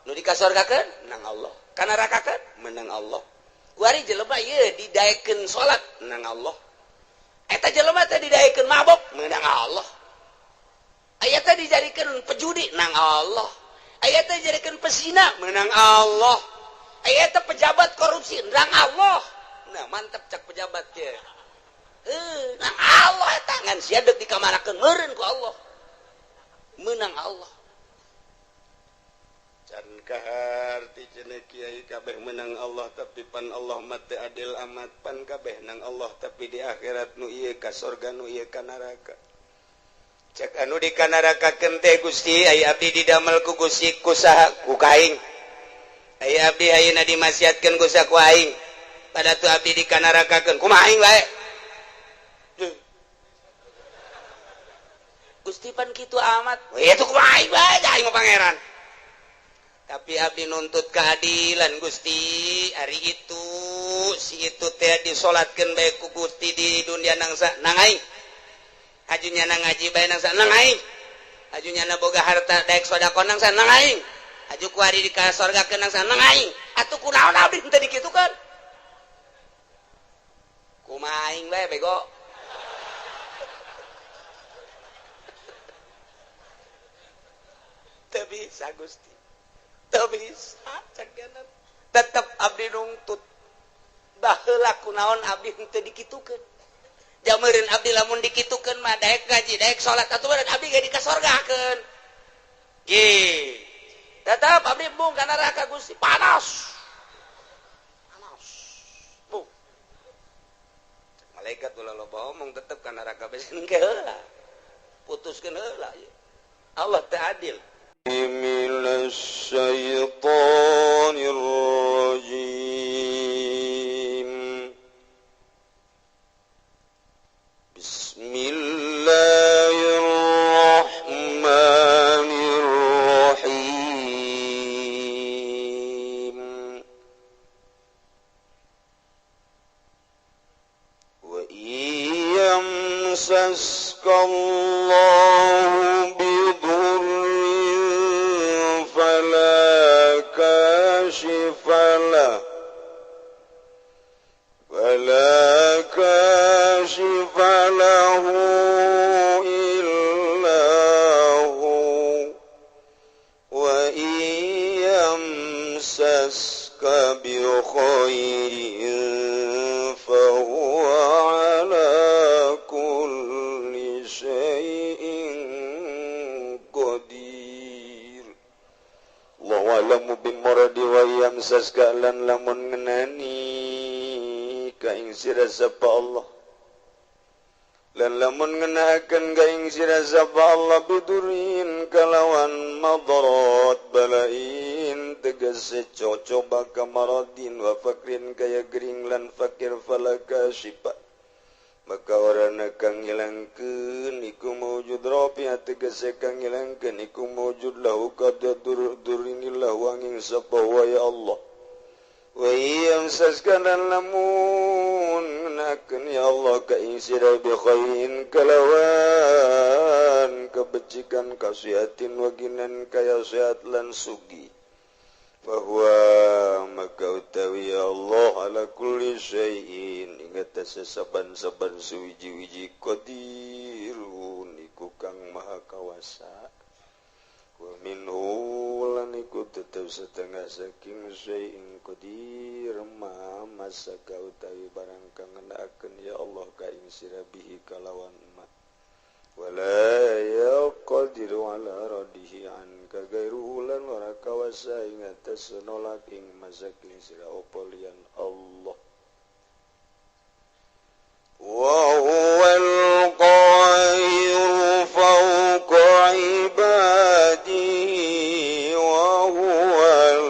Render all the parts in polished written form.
Nu dikasorgakeun menang Allah, kanarakakeun menang Allah. Kuari jelema ieu didaekeun salat menang Allah. Eta jelema teh didaekeun mabok menang Allah. Aya teh dijadikeun pejudi nang Allah. Aya teh dijadikeun pesina menang Allah. Aya teh pejabat korupsi nang Allah. Nah, mantep cak pejabat ge. Nang Allah eta ngan sia deuk dikamarakeun meureun ku Allah. Menang Allah. Can kaharti cenah kiai kabeh menang Allah tapi pan Allah mah teu adil amat, pan kabeh nang Allah tapi di akhirat nu ieu ka sorga nu ieu ka neraka. Cek anu di kanarakakeun teh Gusti aya abdi didamel ku Gusti ku saha ku kaing. Aya abdi ayeuna dimaksiatkeun ku saha ku aing. Pada tu abdi dikanarakakeun kumaha aing bae. Gusti pan kitu amat. We itu kumaha aing bae aing mah pangeran. Tapi abdi nuntut keadilan Gusti, ari itu si itu teh disolatkeun bae ku Gusti di dunia nangsa nang aing. Hajunya na ngaji bae nangsa nang aing. Hajunya na boga harta daek sedekah nangsa nang aing. Haju ku ari di ka sorgakeun nangsa nang aing. Atuh kunaon abdi teh dikitukeun? Kumaha aing bae bego. Teu bisa Gusti. Teu bisa cek tetep abdi nungtut. Baheula kunaon abdi henteu dikitukeun. Jameureun abdi lamun dikitukeun mah daek ngaji, daek salat atuh meureun abdi ge dikasorgakeun. Ge. Tetep abdi embung ka neraka Gusti, panas. Panas. Bu. Malaikat ulah loba omong tetep ka neraka bae engke heula. Putuskeun heula. Allah teh adil. Minasy syaithanir rajim. Bismillahirrahmanirrahim. Wa iyamsaska Allahu bidurrin fala kashifa lahu فلا كاشف له إلا هو وإن يمسسك بخير فهو على كل شيء قدير. الله أعلم بمراد ويمسسك lan lamun ngenani ka ing sira sapa Allah lan lamun ngenakeun ka ing sira sapa Allah bidurin kalawan madarat balain tegese cocoba kamaradin wa fakrin kaya gering lan fakir falaka syifa maka orana kang ngilangkeun iku mawjud rabi tegese kang ngilangkeun iku mawjud lahu kadur durinillah wanging sapa wa ya Allah. Wa yamsaska lamun ngenakeun ya Allah ka ing sira bi khairin kalawan kebecikan kasihatin waginan kaya sehat lan sugi bahwa maka utawi ya Allah ala kulli syai'in ing atase saban-saban suwiji-wiji qadirun iku kang maha kawasa. Wa minhu lan iku tetep setengah saking syai'in qadir ma masaka utawi barang kang ngenaakeun ya Allah ka ing sira bihi kalawan ma wala yaqdiru ala radihi anka gairuhu lan ora kawasa ing atas nolak ing masaking sira apa liyan Allah. Wa huwal qahiru fawqa ibadihi wa huwal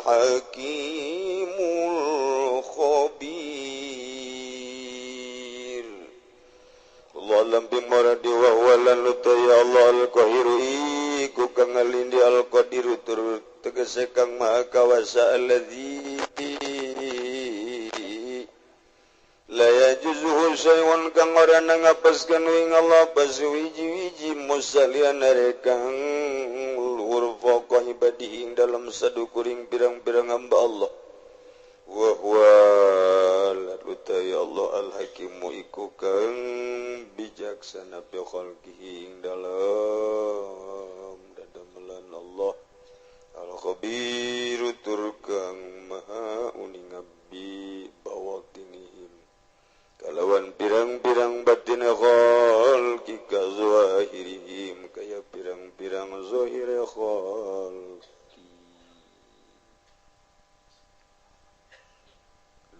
hakimul khabir. Allah alam bimaradi wa huwa lan ya Allah al-qahiru iku kang ngalindi al-qadiru tur tegese kang maha kawasa allazi la yajuzuhu syai'un kang ora ngapaskeun ing Allah pasuwiji-wiji musalian kang luhur faqa ibadihi ing dalam sadukuring pirang-pirang hamba Allah wa huwa ya Allah al-hakimu iku kang bijaksana bi khalqihi ing dalam dadamelan Allah al-khabiru tur kang maha uninga bi bawatinihim kalawan pirang-pirang batin khalqi ka zahirihim kaya pirang-pirang zahir khalqi.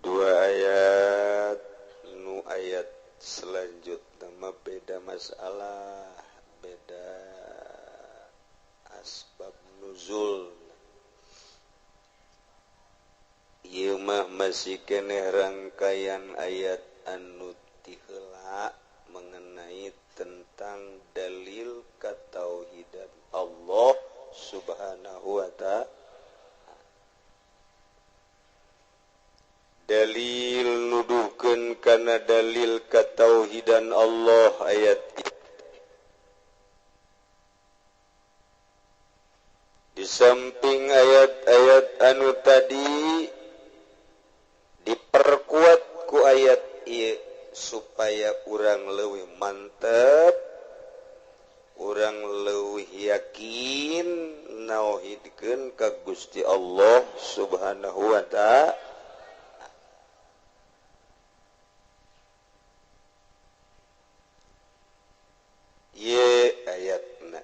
Dua ayat nu ayat selanjutnya mah beda masalah, beda asbab nuzul. Ieu mah masih keneh rangkaian ayat anu ti heula mengenai tentang dalil katauhidan Allah Subhanahu wa ta'ala. Dalil nuduhkeun kana dalil katauhidan Allah ayat di samping ayat-ayat anu tadi diperkuat ku ayat ieu supaya urang leuwih mantep, urang leuwih yakin nauhidkeun ka Gusti Allah Subhanahu wa ta'ala. Ye ayatna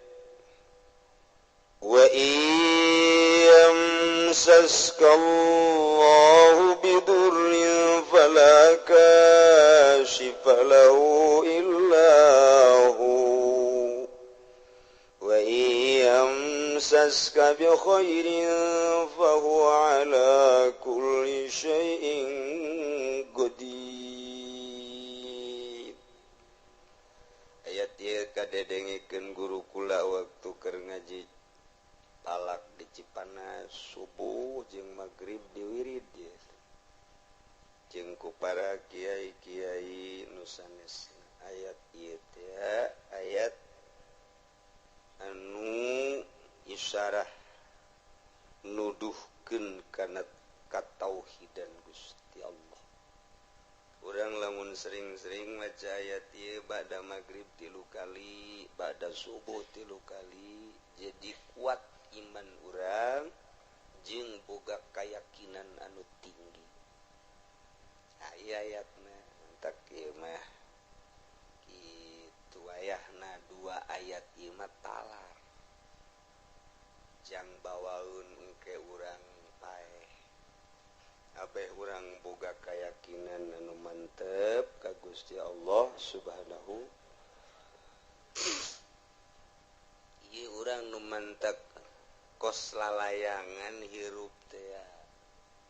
wa iyamsaskallahu bidurrin fala kashifa lahu illa hu wa iyamsaska bi khairin fahuwa ala kulli syai'in qadir. Ayat ieu kadedengikeun guru kula waktu keur ngaji talak di Cipanas subuh jeung magrib diwirid ye. Jeung ku para kiai-kiai nu sanesna ayat ieu teh ayat anu isyarah nuduhkeun kana katauhidan Gusti Allah. Urang lamun sering-sering maca ayat ieu ba'da magrib 3 kali, ba'da subuh 3 kali, jadi kuat iman urang jeung boga keyakinan anu tinggi. Nah, ieu ayatna entak ieu mah kitu ayahna dua ayat ieu mah talar. Jang bawaeun engke urang paeh. Abeh urang boga keyakinan anu mantep ka Gusti Allah Subhanahu. Ieu urang nu mantep kos lalayangan hirup teh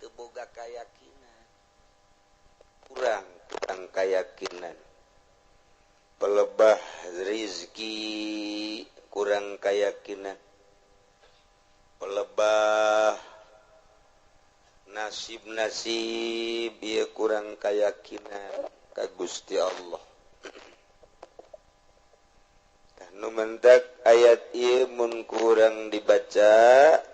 teu boga keyakinan. Kurang keyakinan. Pelebah rizki kurang keyakinan. Pelebah nasib-nasib ieu kurang keyakinan ka Gusti Allah. Tah nu mentak ayat ieu mun kurang dibaca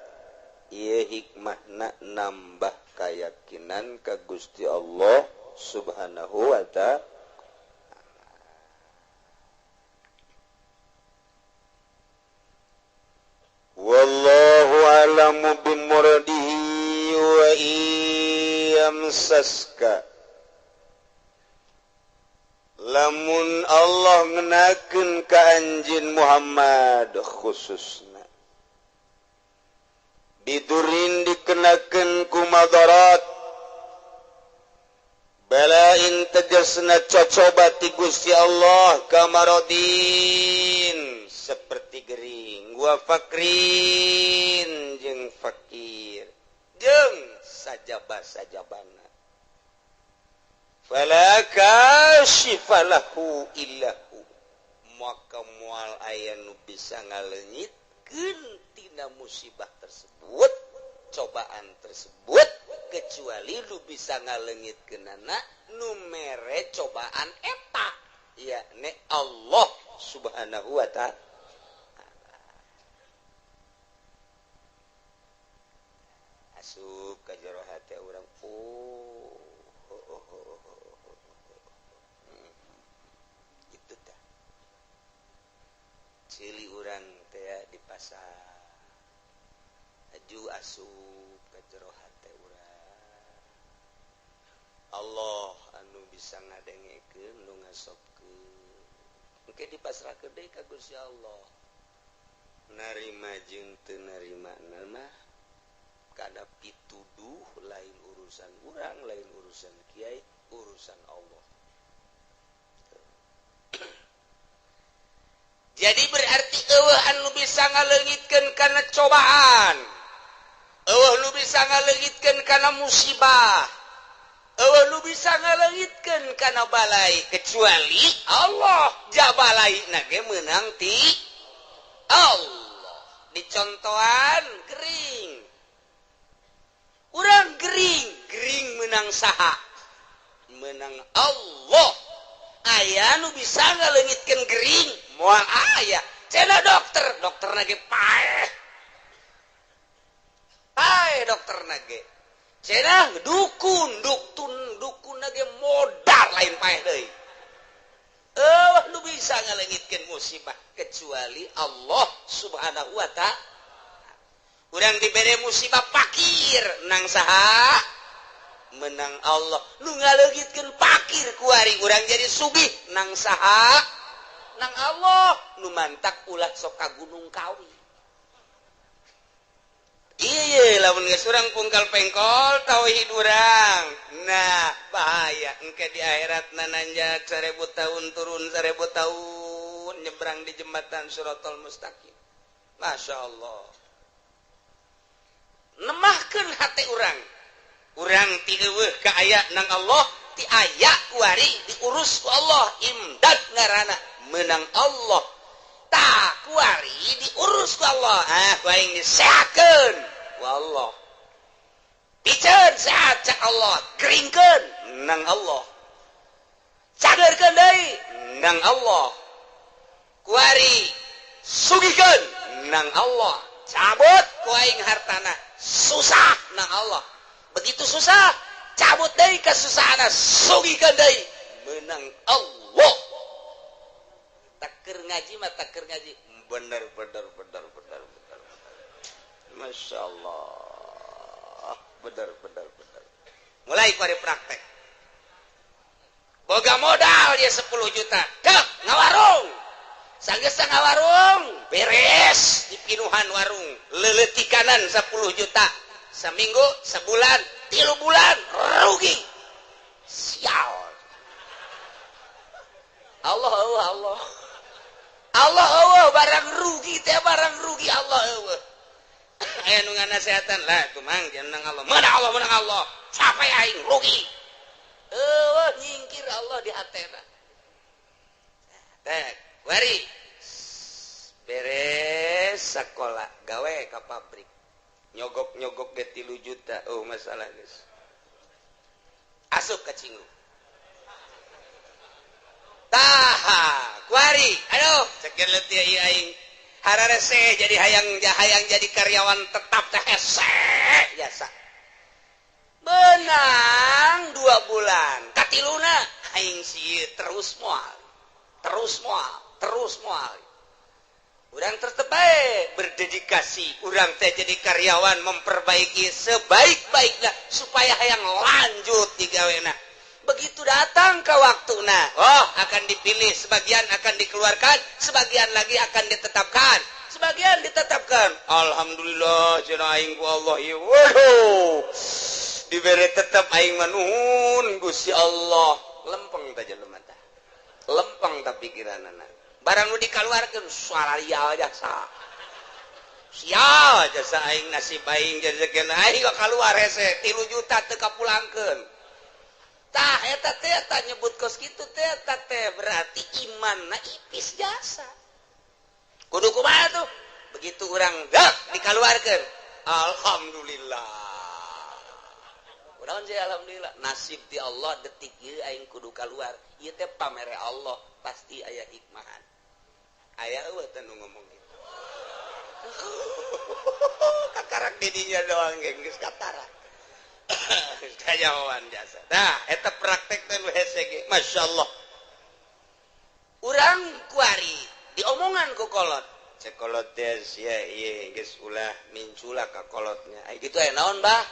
ieu hikmahna nambah keyakinan ka Gusti Allah Subhanahu wa ta'ala. Wallahu a'lamu bimuradihi wa iyamsaska. Lamun Allah ngenakeun ka anjeun Muhammad khususna bidurin dikenakeun ku madarat balain tegasna cocoba ti Gusti Allah kamarodin seperti gering wa fakrin jeung fakir jeung sajaba-sajabana fala kashifa lahu illahu maka moal aya nu bisa ngaleungitkeun tina musibah tersebut, cobaan tersebut, kecuali lu bisa ngaleungitkeunana nu mere cobaan eta yakni Allah Subhanahu wa ta'ala. Asup ka jero hate urang. Oh, oh, oh, oh, oh, oh. Itu tah. Ceuli urang teh di pasar. Aju asup ka jero hate urang. Allah anu bisa ngadengekeun, nu ngasobkeun. Engke dipasrahkeun deui ka Gusti Allah. Narima jeung teu narima mah kana pituduh lain urusan urang, lain urusan kiai, urusan Allah. Jadi berarti eueuh anu bisa ngaleungitkeun kana cobaan, eueuh nu bisa ngaleungitkeun kana musibah, eueuh nu bisa ngaleungitkeun kana balai kecuali Allah. Jabalai na ge meunang ti Allah. Dicontohan gering, urang gering, gering menang saha? Menang Allah. Aya nu bisa ngaleungitkeun gering? Moal aya. Cenah dokter, dokterna ge paeh. Paeh dokterna ge. Cenah dukun, dukun ge modal lain paeh deui. Eueuh nu bisa ngaleungitkeun musibah kecuali Allah Subhanahu wa ta'ala. Urang dibere musibah pakir nang saha? Menang Allah. Nu ngaleungitkeun pakir kuari urang jadi sugih nang saha? Nang Allah. Nu mantak ulah sok ka Gunung Kawi. Iya, lamun geus urang pungkal pengkol tauhid urang. Nah, bahaya engke di akhirat nananjak 1000 tahun turun 1000 tahun nyebrang di jembatan Siratal Mustaqim. Masya Allah. Nemahkeun hate urang. Urang ti eueuh ka aya nang Allah, ti aya kuari diurus ku Allah, imdad ngaranna menang Allah. Tah kuari diurus ku Allah, ah ku aing disehatkeun ku Allah. Piceun sehat cak Allah, keringkeun nang Allah. Cageurkeun deui nang Allah. Kuari sugihkeun nang Allah. Cabut ku aing hartana, susah nang Allah. Begitu susah, cabut deui kesusahanna, sugihkeun deui menang Allah. Taker ngaji mah taker ngaji bener bener bener bener bener. Masya Allah, bener bener bener. Mulai kuari praktek. Boga modal dia 10 juta, dek ngawarung. Sanggeus ngawarung, beres dipinuhan warung, leuleutikanan 10 juta. Seminggu, sebulan, 3 bulan rugi. Sial. Allah Allah Allah. Allah Allah barang rugi teh barang rugi Allah Allah. Aya nu nganasehatan lah tuh mang jangan menang Allah. Menang Allah, menang Allah. Capek aing rugi. Eueuh nyingkir Allah di hatena. Teh, wari beres sekolah gawe ka pabrik. Nyogok-nyogok ge 3 juta. Oh masalah geus. Asup ka cinggu. Tah, kuari. Aduh, cekin leutik ieu aing. Hararese jadi hayang jadi karyawan tetap teh hese jasa. Benang 2 bulan. Katiluna aing sieun terus moal. Terus moal, terus moal. Urang tetep bae berdedikasi, urang teh jadi karyawan memperbaiki sebaik-baiknya supaya hayang lanjut digawena. Begitu datang ke waktuna, oh akan dipilih, sebagian akan dikeluarkan, sebagian lagi akan ditetapkan, sebagian ditetapkan. Alhamdulillah cenah aing ku Allah ieu. Waduh. Dibere tetep aing mah nuhun Gusti Allah. Lempeng teh jelema tah. Lempeng tah pikiranana. Barang nu dikaluarkeun salaria jasa. Sial jasa aing nasib aing jajakeun aing kaluar hese 3 juta teu kapulangkeun. Tah eta teh eta nyebut kos kitu teh eta teh berarti imanna ipis jasa. Kudu kumaha tuh? Begitu urang gak dikaluarkeun. Alhamdulillah. Kunaon sih alhamdulillah? Nasib di Allah detik ieu aing kudu kaluar. Ieu teh pamere Allah, pasti aya hikmahan. Aya eueuh teh nu ngomong kitu. Kakarak didinya doang geus katara. Kajawan jasa. Nah, eta praktek teh nu hese ge. Masyaallah. Urang kuari diomongan ku kolot. Cek kolot teh sia ieu geus ulah mincula ka kolotnya. Ai kitu aya naon, Bah?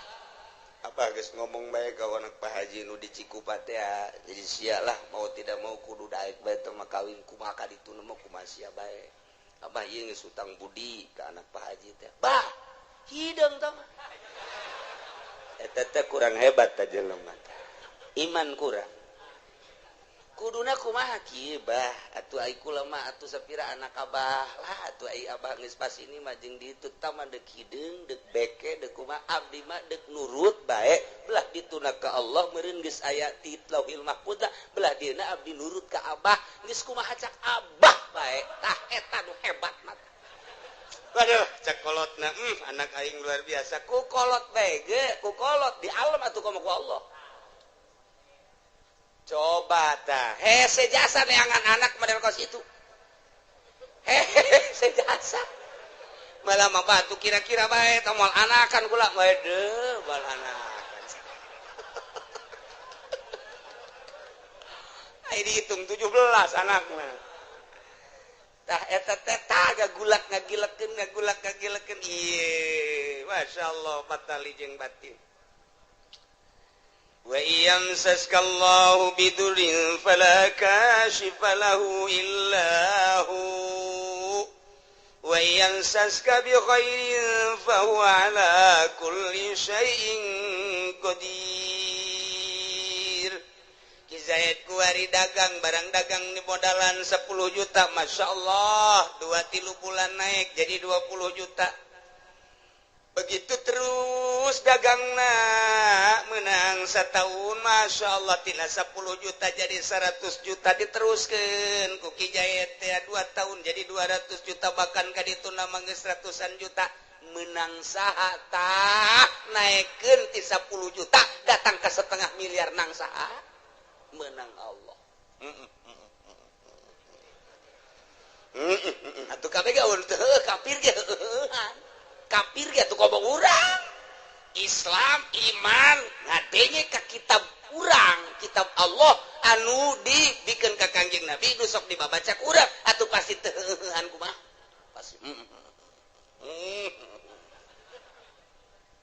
Apa geus ngomong bae ka anak Pak Haji nu di Cikupa teh, jadi sia lah mau tidak mau kudu daek bae teh mah kawin kumaha ka ditu mah kumaha sia bae. Abah ieu geus hutang budi ka anak Pak Haji teh. Bah, hideung tah mah. Eta teh kurang hebat teh jelema teh. Iman kurang. Kuduna kumaha kieu bah, atuh ai kula mah atuh sapira anak abah lah atuh ai abah geus pas ini mah jeung ditu tah mah deuk hideung deuk beke deuk kumaha abdi mah deuk nurut bae belah dituna ka Allah meureun geus aya ti Lauhil Mahfuz belah dieuna abdi nurut ka abah geus kumaha cak abah bae tah eta nu hebat mah. Waduh cak kolotna anak aing luar biasa ku kolot bae ge ku kolot di alam atuh komo ku Allah. Coba tah hese jasa neangan anak model kos itu. Hehe jasa. Malah mah batu kira-kira bae tah moal anakan kula bae deuh moal anakan. Ai dihitung 17 anakna. Tah eta teh tah gagulak ngagilekeun ngagulak ngagilekeun ieu masyaallah patali jeung batin. Wa iyamsaskallahu bidurin fala kashifa lahu illa hu wa iyamsaska bi khairin fa huwa ala kulli syai'in qadir. Ki Zaid kuari dagang barang dagang di modalan 10 juta masyaallah 2-3 bulan naik jadi 20 juta. Begitu terus dagangna menang setahun Masya Allah tina 10 juta jadi 100 juta diteruskan ku Ki Zaid teh 2 tahun jadi 200 juta bahkan ka ditu mah geus ratusan juta menang saha tah naikeun ti 10 juta datang ka setengah miliar nang saha menang Allah. Atuh kabeh ge teu kafir ge kafir ge atuh komo urang Islam iman ngadenge ka kitab urang kitab Allah anu dibikeun ka Kangjeng Nabi nu sok dibabaca ku urang atuh pasti teu heueuhan kumaha pasti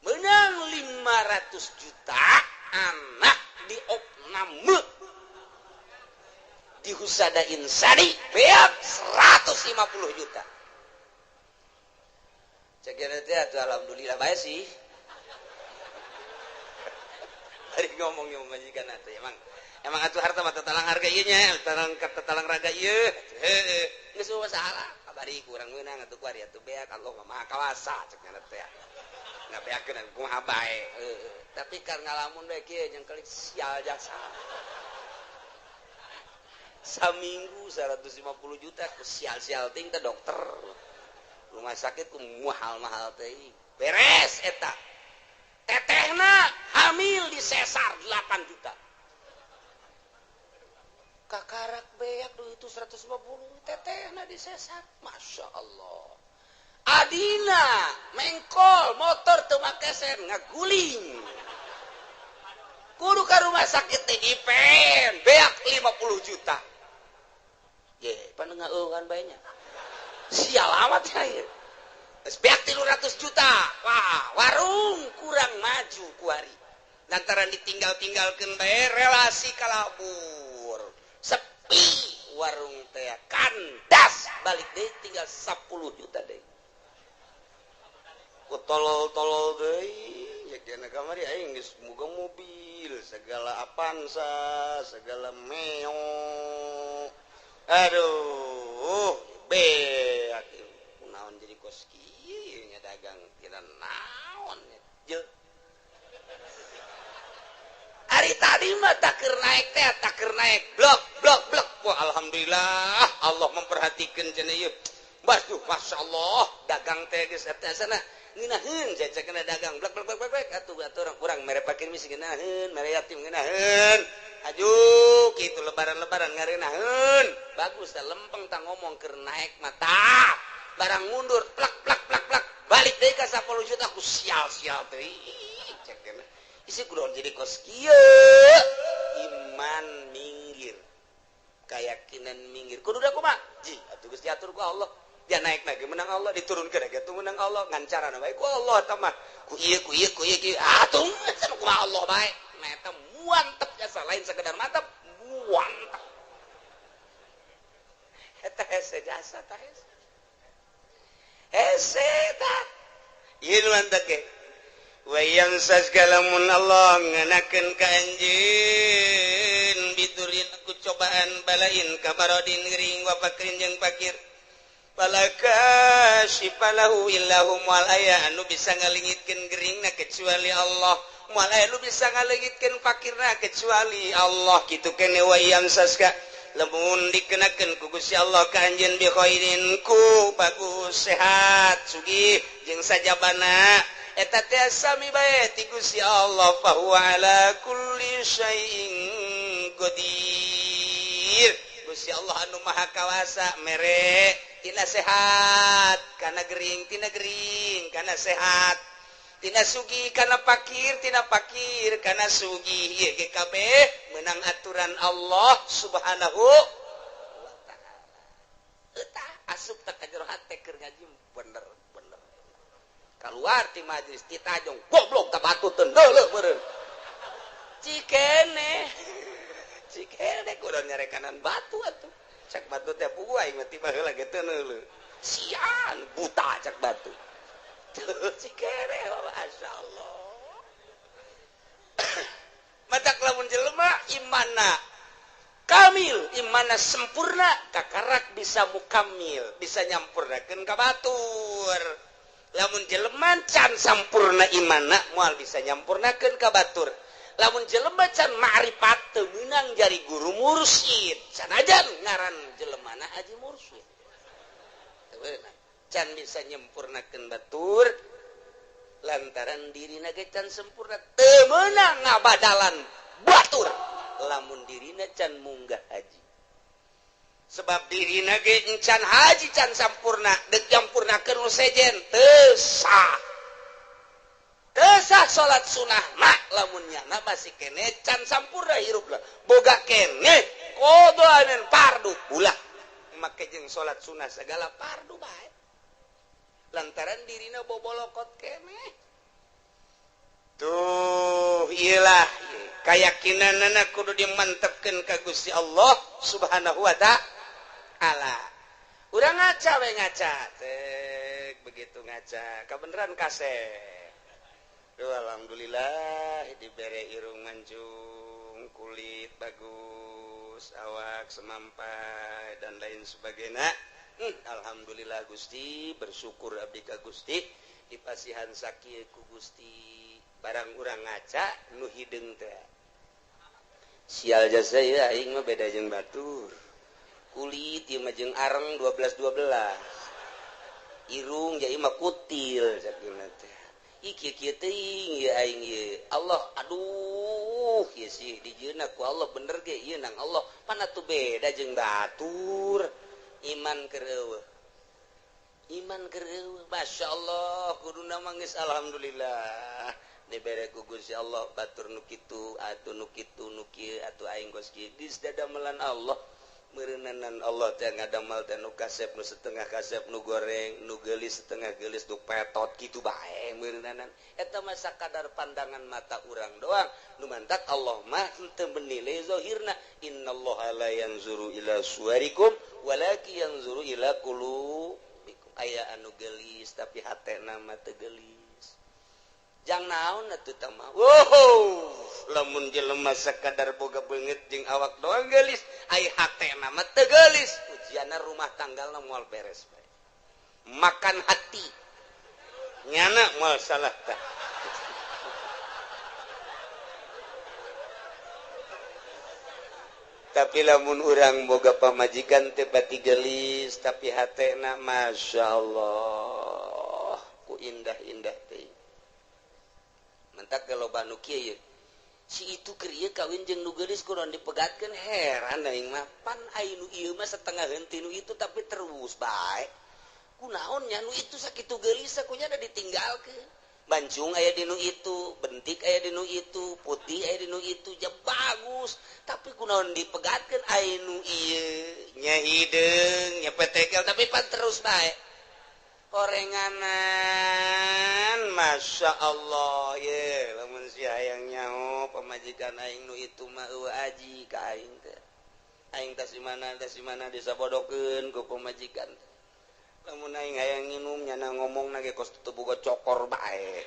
menang 500 juta anak diopname di Husada Insani beak 150 juta. Cek teh atuh alhamdulillah bae sih. Bari ngomong yang majikan atuh emang atuh harta mah tatalang harga ieu nya, tatalang raga ieu. Heueuh, geus masalah. Kabari kurang meunang atuh kuari atuh beak Allah mah Maha Kawasa cek nya teh. Ngabeakeun kumaha bae. Heueuh, tapi kar ngalamun bae kieu jeung kelik sial jasa. Saminggu 150 juta ku sial-sial ting teh dokter. Rumah sakit ku mahal-mahal teh beres eta tetehna hamil di sesar 8 juta kakarak beak duit itu 150 tetehna di sesar Masya Allah adina mengkol motor teu make sen ngaguling kudu ka rumah sakit teh dipen beak 50 juta ye pan ngeueuhan bae nya sial amat ya. Beak 300 juta. Wah, warung kurang maju kuari. Lantaran ditinggal-tinggalkeun bae relasi kalabur. Sepi warung teh kandas balik deui tinggal 10 juta deui. Ku tolol-tolol deui ya dina kamari aing geus boga mobil, segala Avanza, segala Meo. Aduh, beak naon jadi kos kieu nya dagang tidak naon je. Ari tadi mah takeur naik teh takeur naik blok blok blok. Wah alhamdulillah Allah memperhatikan cenah ieu. Waduh masyaallah dagang teh geus eta sana ngeunaheun cecekna dagang blok blok blok blok atuh atuh urang mere pakir misi ngeunaheun mere yatim ngeunaheun. Aju kitu lebaran-lebaran ngareunaheun. Bagus teh lempeng tah ngomong keur naek mah tah. Barang mundur plak plak plak deui ka 10 juta aku sial-sial teh. Cek kena. Isi kudu jadi kos kieu. Iman minggir. Keyakinan minggir. Kudu da kumaha? Ji, atuh geus diatur ku Allah. Dia naik lagi menang Allah, diturunkeun lagi atuh menang Allah, ngan carana bae ku Allah tah mah. Ku ieu ku ieu ku ieu atuh sama kumaha Allah bae. Nah eta muantep jasa lain sekedar mantep, muantep. Eta hese jasa tah hese. Hese tah. Ieu nu mantep ge. Wa yamsas kalamun Allah ngenakeun ka anjeun bidurin ku cobaan balain kamarodin gering wa fakrin jeung fakir. Falaka syifalahu illahu mual aya anu bisa ngalengitkeun geringna kecuali Allah, mual aya anu bisa ngalengitkeun fakirna kecuali Allah. Kitu kene wa yamsaska lamun dikenakeun ku Gusti Allah ka anjeun bi khairin ku bagus sehat sugih jeung sajabana eta teh sami bae ti Gusti Allah fa huwa ala kulli syai'in qadir. Gusti Allah anu maha kawasa mere tina sehat kana gering, tina gering kana sehat, tina sugih kana pakir, tina pakir kana sugih. Ieu ge kabeh meunang aturan Allah Subhanahu wa taala. Eta asup teh ka jero hate keur ngaji bener bener. Kaluar ti majelis ti tajong goblok ta batu teu deuleuh meureun. Cikene. Cikene kudu nyarekanan batu atuh. Cak batu teh puguh aing mah tiba heula ge teu neuleuh. Sian buta cak batu. Cikene masyaallah. Matak lamun jelema imanna kamil, imanna sempurna, kakarak bisa mukamil, bisa nyampurnakeun ka batur. Lamun jelema can sampurna imanna moal bisa nyampurnakeun ka batur. Lamun jelema can ma'rifat teu meunang jari guru mursyid, sanajan ngaran jelemana haji mursyid. Teu meunang. Can bisa nyempurnakeun batur lantaran dirina ge can sempurna, teu meunang ngabadalan batur lamun dirina can munggah haji. Sebab dirina ge can haji can sampurna, deuk nyampurnakeun nu sejen teu sah. Teu sah salat sunah mah lamun nyana masih kene can sampurna hirupna. Boga kene qadaan fardu ulah make jeung salat sunah segala fardu bae. Lantaran dirina bobolokot kene. Tuh iyalah keyakinanana kudu dimantepkeun ka Gusti Allah Subhanahu wa taala. Urang ngaca we ngaca. Cek begitu ngaca kabeneran kasep. Duh, alhamdulillah dibere irung mancung, kulit bagus, awak semampai dan lain sebagainya. Alhamdulillah Gusti, bersyukur abdi ka Gusti dipasihan sakieu ku Gusti. Barang urang ngaca nu hideung teh. Sial jasa ieu aing mah beda jeung batur. Kulit ieu mah jeung areng 12 12. Irung ja ieu mah kutil sakieu teh. Ih kieu kieu teuing ieu aing ieu. Allah aduh ieu sih dijieunna ku Allah bener ge ieu nang Allah. Pan atuh beda jeung batur. Iman keur eueuh. Iman keur eueuh. Masyaallah kuduna mah geus alhamdulillah. Dibere ku Gusti Allah batur nu kitu atuh nu kitu nu kieu atuh aing geus kieu. Geus dadamelan Allah. Meureunanan Allah teh ngadamel teh nu kasep nu setengah kasep nu goreng nu geulis setengah geulis nu petot kitu bae meureunanan. Eta mah sakadar pandangan mata urang doang. Nu mantak Allah mah teu menilai zahirna. Innallaha la yanzuru ila suwarikum walakin yanzuru ila qulubikum. Aya anu geulis tapi hatena mah teu geulis. Jang naon atuh tah mah. Wow, lamun jelema sakadar boga beungeut jeung awak doang geulis, ai hatena mah teu geulis. Ujianna rumah tanggalna moal beres bae. Makan hati. Nyana moal salah tah. Tapi lamun urang boga pamajikan teh bati geulis tapi hatena masyaallah ku indah-indah teh. Mentak loba nu kieu ye. Si itu keur ieu kawin jeung nu geulis kudu dipegatkeun heran aing mah. Pan ai nu ieu mah setengah henteu nu itu tapi terus bae. Kunaon nya nu itu sakitu geulis kunya da ditinggalkeun. Bancung aya di nu itu, bentik aya di nu itu, putih aya di nu itu, ja bagus. Tapi kunaon dipegatkeun aya nu ieu nya hideung, nya petekel tapi pan terus bae. Horenganan Masya Allah ye lamun si hayang nyaho pamajikan aing nu itu mah eueuh aji ka aing teh. Aing tas di mana disabodokeun ku pamajikan teh. Lamun aing hayang nginum nyana ngomong ge kos teu boga cokor bae.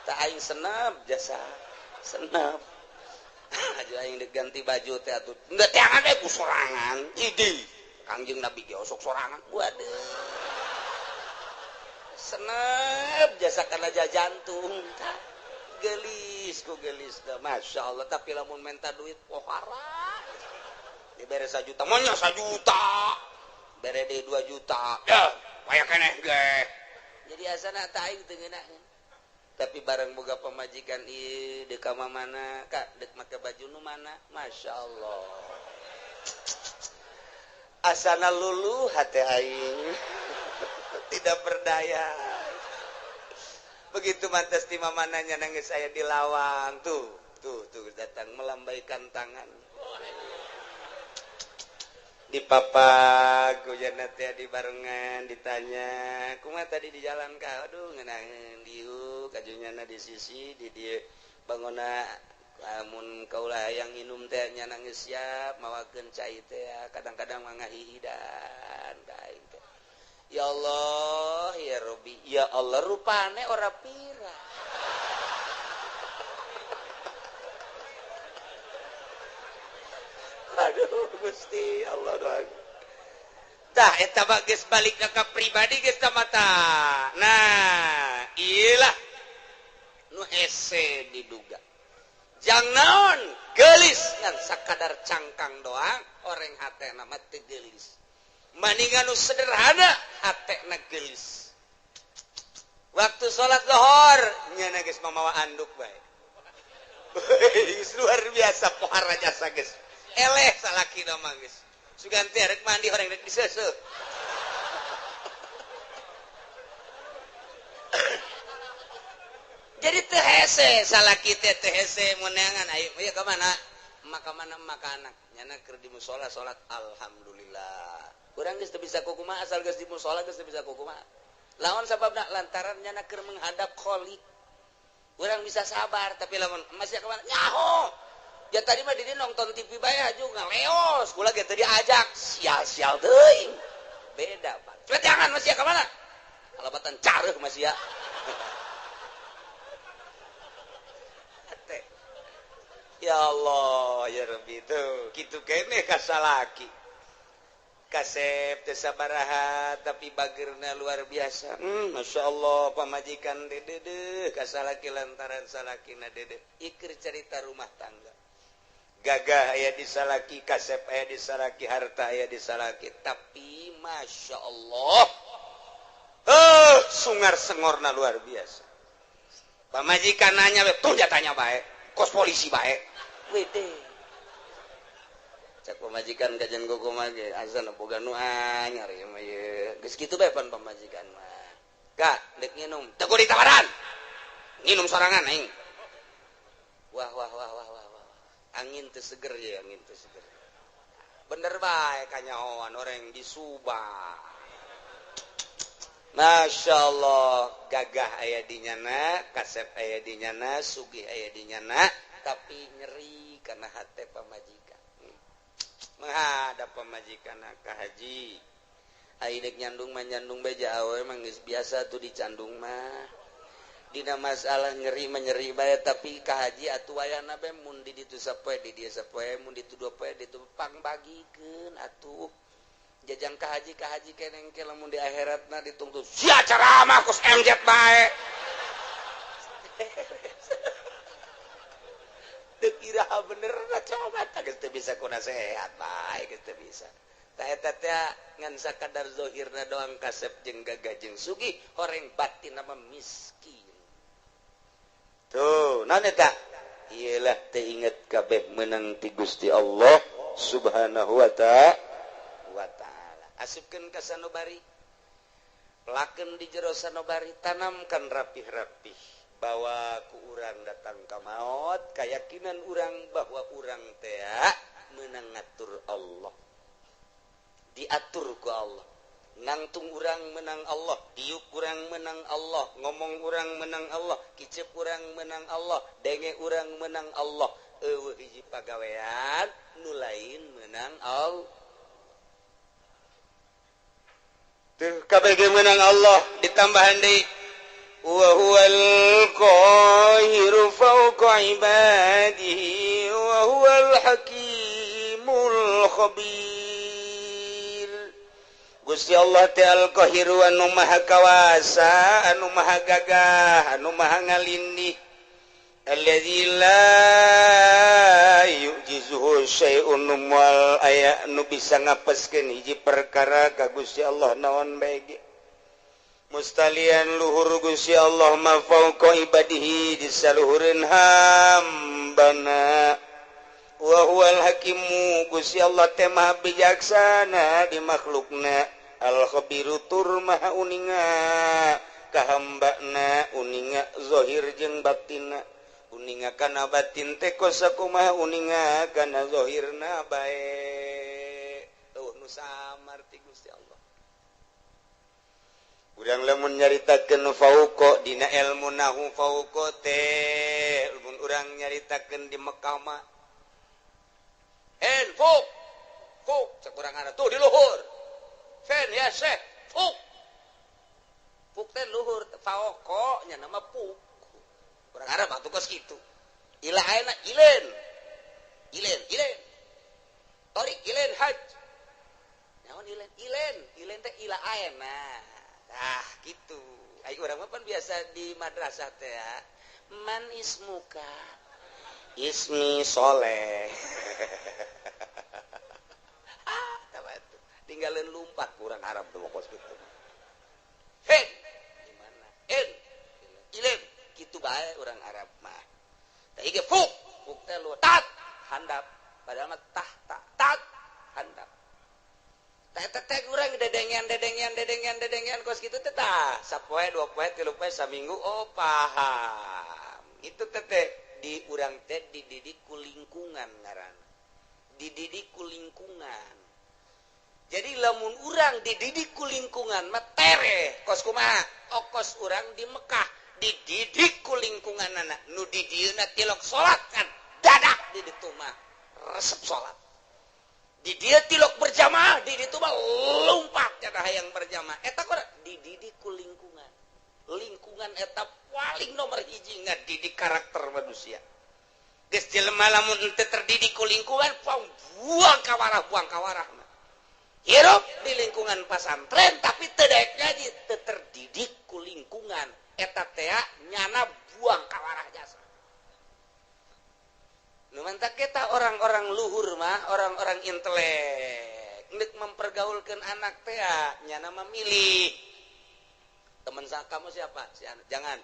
Tah aing senep jasa, senep. Aja aing deuk ganti baju teh atuh. Henteu teangan we ku sorangan. Idi, Kangjeng Nabi ge osok sorangan. Waduh. Senep jasa kana jantung. Tah geulis ku geulis teh. Masya Allah, tapi lamun menta duit pohara. Dibere 1 juta, monya 1 juta. Bere deui 2 juta. Dah, aya keneh ge. Jadi asana tah aing teu ngeunaheun. Tapi bareng boga pamajikan ieu deuk ka mana, Kak, deuk make baju nu mana? Masya Allah. Asana luluh hate aing. Tidak berdaya. Begitu mantas di mamananya nangis saya di lawang tuh, tuh, tuh datang melambaikan tangan. Di papak hujan teh di barengan ditanya kumaha tadi di jalan ka aduh ngeunaheun dieu kajunyana di sisi di dieu bangona lamun kaula hayang nginum teh nya nangis siap mawakeun cai teh kadang-kadang mah ngahihidan ka aing teh. Ya Allah ya Rabbi ya Allah rupane ora pira. Aduh Gusti Allah doang. Tah eta mah geus balik ka pribadi geus ta mata. Nah, iyalah nu hese diduga. Jang naon geulis ngan sakadar cangkang doang oreng hatena mah teu geulis. Maningan nu sederhana hatena geulis. Waktu salat lohor nya geus mamawa anduk bae. Luar biasa pohara jasa geus. Eleh salaki mah geus. Sugan teh rek mandi horeng rek diseuseuh. Jadi teu hese salaki teh teu hese meunangan ayo ieu ka mana? Maka mana maka anak. Nyana keur di musala salat alhamdulillah. Urang geus teu bisa kukumaha asal geus di musala geus teu bisa kukumaha. Lawan sababna lantaran nyana keur menghadap Khalik. Urang bisa sabar tapi lamun masih ka mana? Nyaho. Ya tadi mah didi nonton TV bae aju ngaleos, kula ge teu diajak, sial-sial teuing. Beda, Pak. Cepet jangan masih ka mana? Kalapatan careuh masih ya. Ya Allah, ya Rabbi tuh, kitu keneh ka salaki. Kasep teu sabaraha tapi bageurna luar biasa. Masya Allah pamajikan dedeuh ka salaki lantaran salakina dedeuh. Iker cerita rumah tangga. Gagah aya di salaki, kasep aya di salaki, harta aya di salaki, tapi Masya Allah sungar sengorna luar biasa. Pamajikan nanya tuh jatanya bae, kos polisi bae. Wede. Cak pamajikan kajian gogo mah ge azan boga nu anyar ieu mah ieu. Geus kitu bae pan pamajikan mah. Kak, deuk nginum, teu kudu ditawaran. Nginum sorangan aing. Wah wah wah wah wah. Angin teu seger ya, angin teu seger. Bener bae kanyahoan orang di Subang. Masya Allah, gagah aya di nyana, kasep aya di nyana, sugih aya di nyana, tapi nyeri karena hate pamajikan. Menghadap pamajikan ka haji. Ai deuk nyandung mah nyandung bae awewe mah geus biasa tuh dicandung mah. Dina masalah nyeri menyeri bae tapi ka haji atuh wayana bae mun di ditu sapoe di dieu sapoe mun ditu dua poe ditu pangbagikeun atuh jajang ka haji keneng ke lamun di akhiratna ditungtut sia ceramah kos MZ bae. Teu kira bener na coba tah geus teu bisa ku nasehat bae geus teu bisa. Tah eta teh ngan sakadar zahirna doang kasep jeung gagah jeung sugih horeng batin mah miskin. Tuh, naon eta? Iyalah teu inget kabeh meunang ti Gusti Allah Subhanahu wa ta'ala. Asupkeun ka sanubari. Pelakeun di jero sanobari, tanamkan rapih-rapih bahwa ku urang datang ka maot, keyakinan urang bahwa urang teh menang ngatur Allah, diatur ku Allah. Nangtung urang menang Allah, diuk urang menang Allah, ngomong urang menang Allah, kicep urang menang Allah, denge urang menang Allah. Eueuh hiji pagawean nu lain menang Allah. Tuh kabeh menang Allah ditambahan deui wa huwal qahiru fawqa ibadihi wa huwal hakimul khabir. Gusti Allah teh al-qahiru anu maha kawasa, anu maha gagah, anu maha ngalindih. Allazi la yu'jizuhu syai'un, moal aya nu bisa ngapeskeun hiji perkara ka Gusti Allah naon bae ge. Mustalian luhur Gusti Allah ma fauqa ibadihi di saluhureun hambana. Wa huwal hakimu, Gusti Allah teh maha bijaksana di makhlukna, al khabiru tur maha uninga ka hambana, uninga zahir jeung batinna, uninga kana batin teh kos sakumaha uninga kana zahirna bae. Eueuh nu samar ti Gusti Allah. Urang lamun nyaritakeun fauqa dina ilmu nahu fauqa teh lamun urang nyaritakeun di Mekah mah en fuk fuk sakurang ada tuh di luhur fen ya syekh fuk fuk teh luhur fauqa nya nama fuk urang Arab atuh kos kitu ila ayeuna ilen ilen ilen torik ilen haj naon ilen ilen ilen teh ila ayeuna tah kitu. Ai urang mah pan biasa di madrasah teh man ismuka ismi soleh. Ah, tinggalin lumpat kurang Arab tuh kos gitu. Hen, gimana? En, ilen, gitu bae orang Arab mah. Tah ieu fuk, fuk teh lu tat handap, padahal mah tah tak tat handap. Tah eta teh urang dedengean dedengean dedengean dedengean kos kitu teh tah sapoe dua poe tilu poe saminggu oh paham. Itu teh teh di urang teh dididik ku lingkungan ngaranna. Dididik ku lingkungan. Jadi lamun urang dididik ku lingkungan mah tereh kos kumaha? Okos urang di Mekah dididik ku lingkunganana nu di dieuna tilok salat kan dadak di ditu mah resep salat. Di dieu tilok berjamaah di ditu mah lompat cenah hayang berjamaah. Eta kok dididik ku lingkungan. Lingkungan eta paling nomor hiji ngadidik karakter manusia. Geus jelema lamun henteu terdidik ku lingkungan buang kawarah buang kawarah. Hirup di lingkungan pasantren tapi teu daek ngaji, teu terdidik ku lingkungan eta teh nyana buang kawarah jasa. Nu mantak kita orang-orang luhur mah, orang-orang intelek nek mempergaulkeun anak teh nyana memilih. Teman kamu siapa? Si anu. Jangan.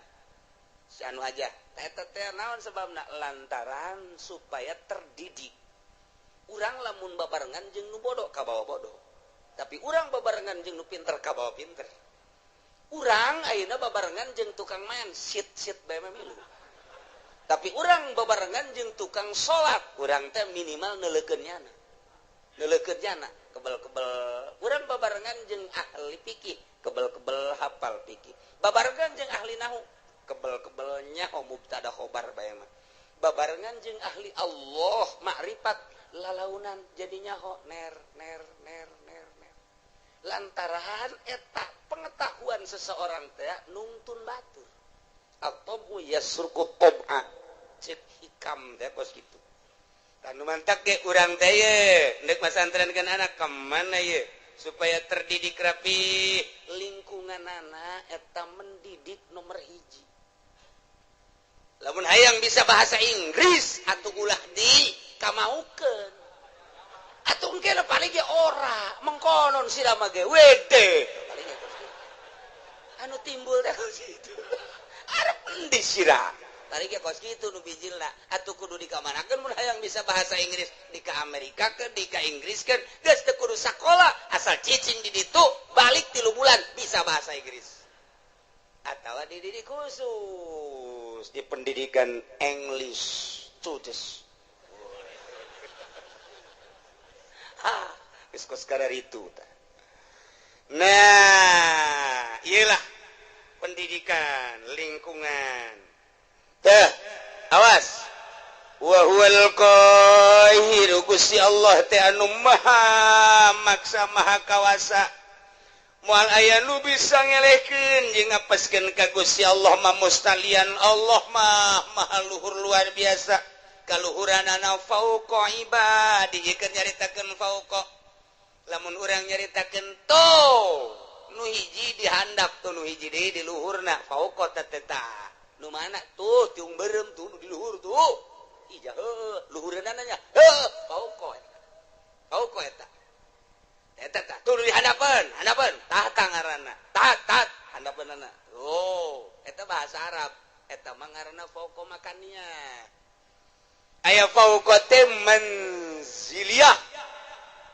Si anu aja. Eta teh naon sebabna? Lantaran supaya terdidik. Urang lamun babarengan jeung nu bodoh kabawa bodoh. Tapi urang babarengan jeung nu pinter kabawa pinter. Urang ayeuna babarengan jeung tukang main sit-sit bae mah milu. Tapi urang babarengan jeung tukang salat, urang teh minimal neuleukeun nyana. Neuleukeun nyana, kebel-kebel. Urang babarengan jeung ahli fikih, kebel-kebel hafal fikih. Babarengan jeung ahli nahu, kebel-kebel nyaho mubtada khobar bae mah. Babarengan jeung ahli Allah makrifat lalaunan jadi nyaho ner ner ner ner ner. Lantaran eta pengetahuan seseorang teh nungtun batur. At-tabu yasruku tab'a. Cek hikam teh kos kitu. Tanu mantak ge urang teh ye ndek masantrenkeun anak ka mana ye supaya terdidik rapi lingkungan anak eta mendidik nomor hiji. Lamun hayang bisa bahasa Inggris atuh ulah di kamaukeun. Atuh engke paling ge ora mengkonon sira mah ge wede paling ge anu timbul teh kos kitu. Arep endi sira? Tadi ge kos kitu nu bijilna atuh kudu dikamanakeun mun hayang bisa bahasa Inggris di ka Amerika keun di ka Inggris keun geus teu kudu sakola asal cicing di ditu balik 3 bulan bisa bahasa Inggris. Atawa dididik khusus di pendidikan English tudes. Ha, geus kos kararitu tah. Nah, iyalah pendidikan lingkungan. Teh, awas. Wa huwal qahiru Gusti Allah teh anu maha maksa maha kawasa. Moal aya nu bisa ngelehkeun jeung ngapeskeun ka Gusti Allah mah mustalian Allah mah maha luhur luar biasa. Kaluhuranana fauqa ibadi keur nyaritakeun fauqa. Lamun urang nyaritakeun to nu hiji dihandap tuh nu hiji deui di luhurna fauqa teh ta. Nu mana tuh tiung beureum tuh nu di luhur tuh. Ija heuh luhureunana nya. Heuh fauqa eta. Fauqa eta. Eta tah tuh di handapeun, handapeun tah ngaranna. Tah tah handapeunana. Oh, eta bahasa Arab. Eta mah ngaranna fauqa makannya. Aya fauqa teh manziliyah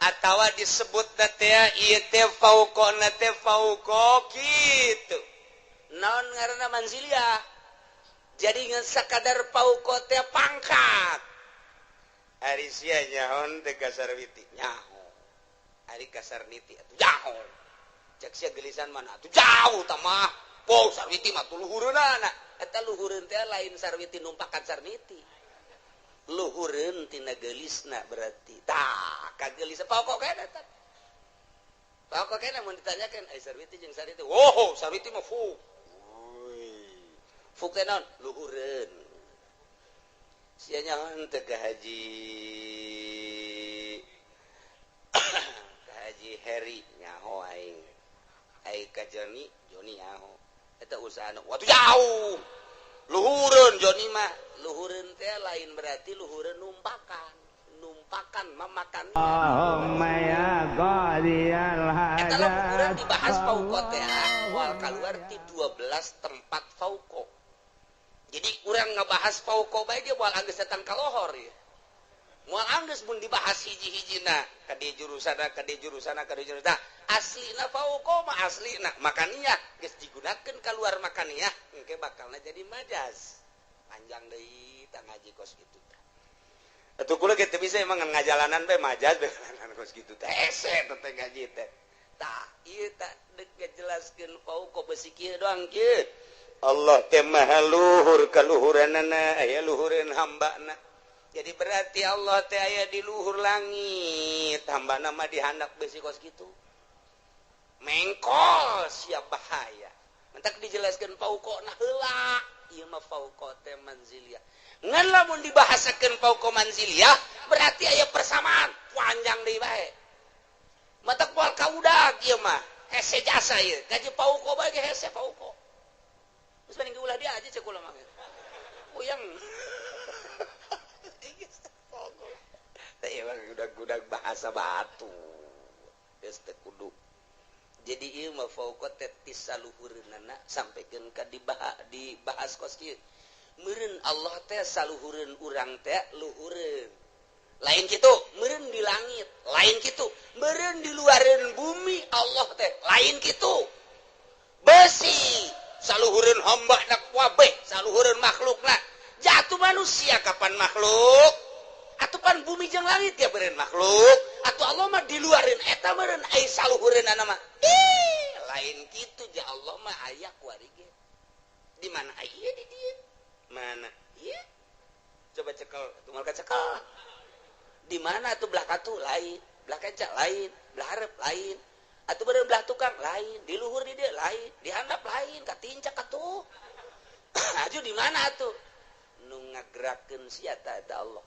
atawa disebut teh ieu teh fauqona teh fauqa kitu. Naon ngaranna manziliyah? Jadi ngan sakadar fauqa teh pangkat. Ari sia nyaon teh ka Sarwiti nyaho. Ari ka Sarniti atuh jauh. Cek sia gelisan mana atuh jauh tah mah. Po Sarwiti mah tuh luhureunana. Eta luhureun teh lain Sarwiti numpakan Sarniti. Luhureun tina geulisna berarti. Tah, kagelis pokok kene eta. Pokok kene mun ditanyakeun ai Sarwiti jeung Sarniti. Wow, Sarwiti mah fu. Fuk teh naon? Luhureun. Sia nyaon teh ka Haji ka Haji Heri nyaho aing. Ai ka Joni, Joni nyaho. Eta usahana watuh jauh. Luhureun Joni mah. Luhureun teh lain berarti luhureun numpakan. Numpakan mamakan. Allahumma ya qadiyal hajat. Eta lamun urang dibahas fauqa teh moal kaluar ti 12 tempat fauqa. Jadi urang ngebahas fauqa bae ge moal anggeus datang ka lohor ya. Moal anggeus mun dibahas hiji-hijina ka dieu jurusana ka dieu jurusana ka dieu jurusana. Aslina fauqa mah aslina makaniah geus digunakeun kaluar makaniah engke bakalna jadi majaz. Panjang deui tah ngaji kos kitu tah. Atuh kula ge teu bisa emang ngajalanan bae majaz bae kos kitu teh. Hese teh ngaji teh. Tah ieu tah deuk ngajelaskeun fauqa beusi kieu doang kieu. Allah teh maha luhur kaluhuranana aya luhureun hambana. Jadi berarti Allah teh aya di luhur langit, hambana mah dihandap beusi kos kitu. Mengkol siap bahaya. Mentak dijelaskeun fauqona heula. Ieu mah fauqa teh manziliyah. Ngan lamun dibahasakeun fauqa manziliyah berarti aya persamaan panjang deui bae. Matak moal kaudag ieu mah hese jasa ieu. Gaji fauqa bae ge hese fauqa. Geus mending ulah dia aja cek kula mah. Puyeng. Teh ieu mah gudag-gudag bahasa batu. Geus teu kudu. Jadi ieu mah fauqa teh tisaluhureunana sampaikeun ka dibahas kos kieu. Meureun Allah teh saluhureun urang teh luhureun. Lain kitu, meureun di langit, lain kitu, meureun di luareun bumi Allah teh, lain kitu. Besi saluhureun hamba na kabeh, saluhureun makhlukna. Jatuh manusia kapan makhluk? Atuh pan bumi jeung langit ya meureun makhluk. Atuh Allah mah di luareun eta meureun ai saluhureunana mah. Ih, lain kitu ja Allah mah aya kuari ge. Di mana aya di dieu? Mana? Ieu. Coba cekel, atuh moal kacekel. Di mana atuh belah katu lain, belah kenca lain, belah hareup lain. Atuh beureum belah tukang lain, di luhur di dieu lain, di handap lain, katincak atuh. Aju di mana atuh? Nu ngagerakeun sia ta eta Allah.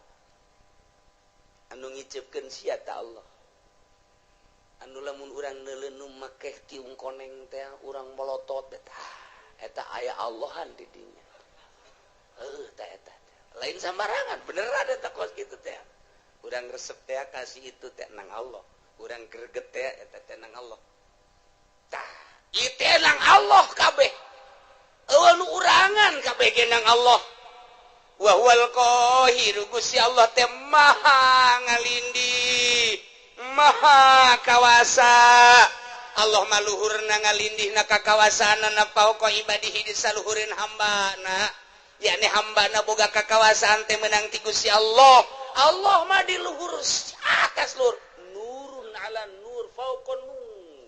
Anu ngiceupkeun sia ta Allah. Anu lamun urang neuleun nu make tiung koneng teh urang molotot teh. Eta aya Allahan di dinya. Heuh tah eta. Lain sambarangan, beneran eta kos kitu teh. Urang resep teh kasih itu teh nang Allah. Urang greget teh eta teh nang Allah. Tah, ieu teh nang Allah kabeh. Eueuh nu urangan kabeh ge nang Allah. Wa huwal qahiru Gusti Allah teh maha ngalindih, maha kawasa. Allah maluhurna ngalindihna ka kawasaanana fauqa ibadihi di saluhureun hambana. Yakni hambana boga kakawasaan teh meunang ti Gusti Allah. Allah mah di luhur atas luhur. Nurun ala nur fauqa nur.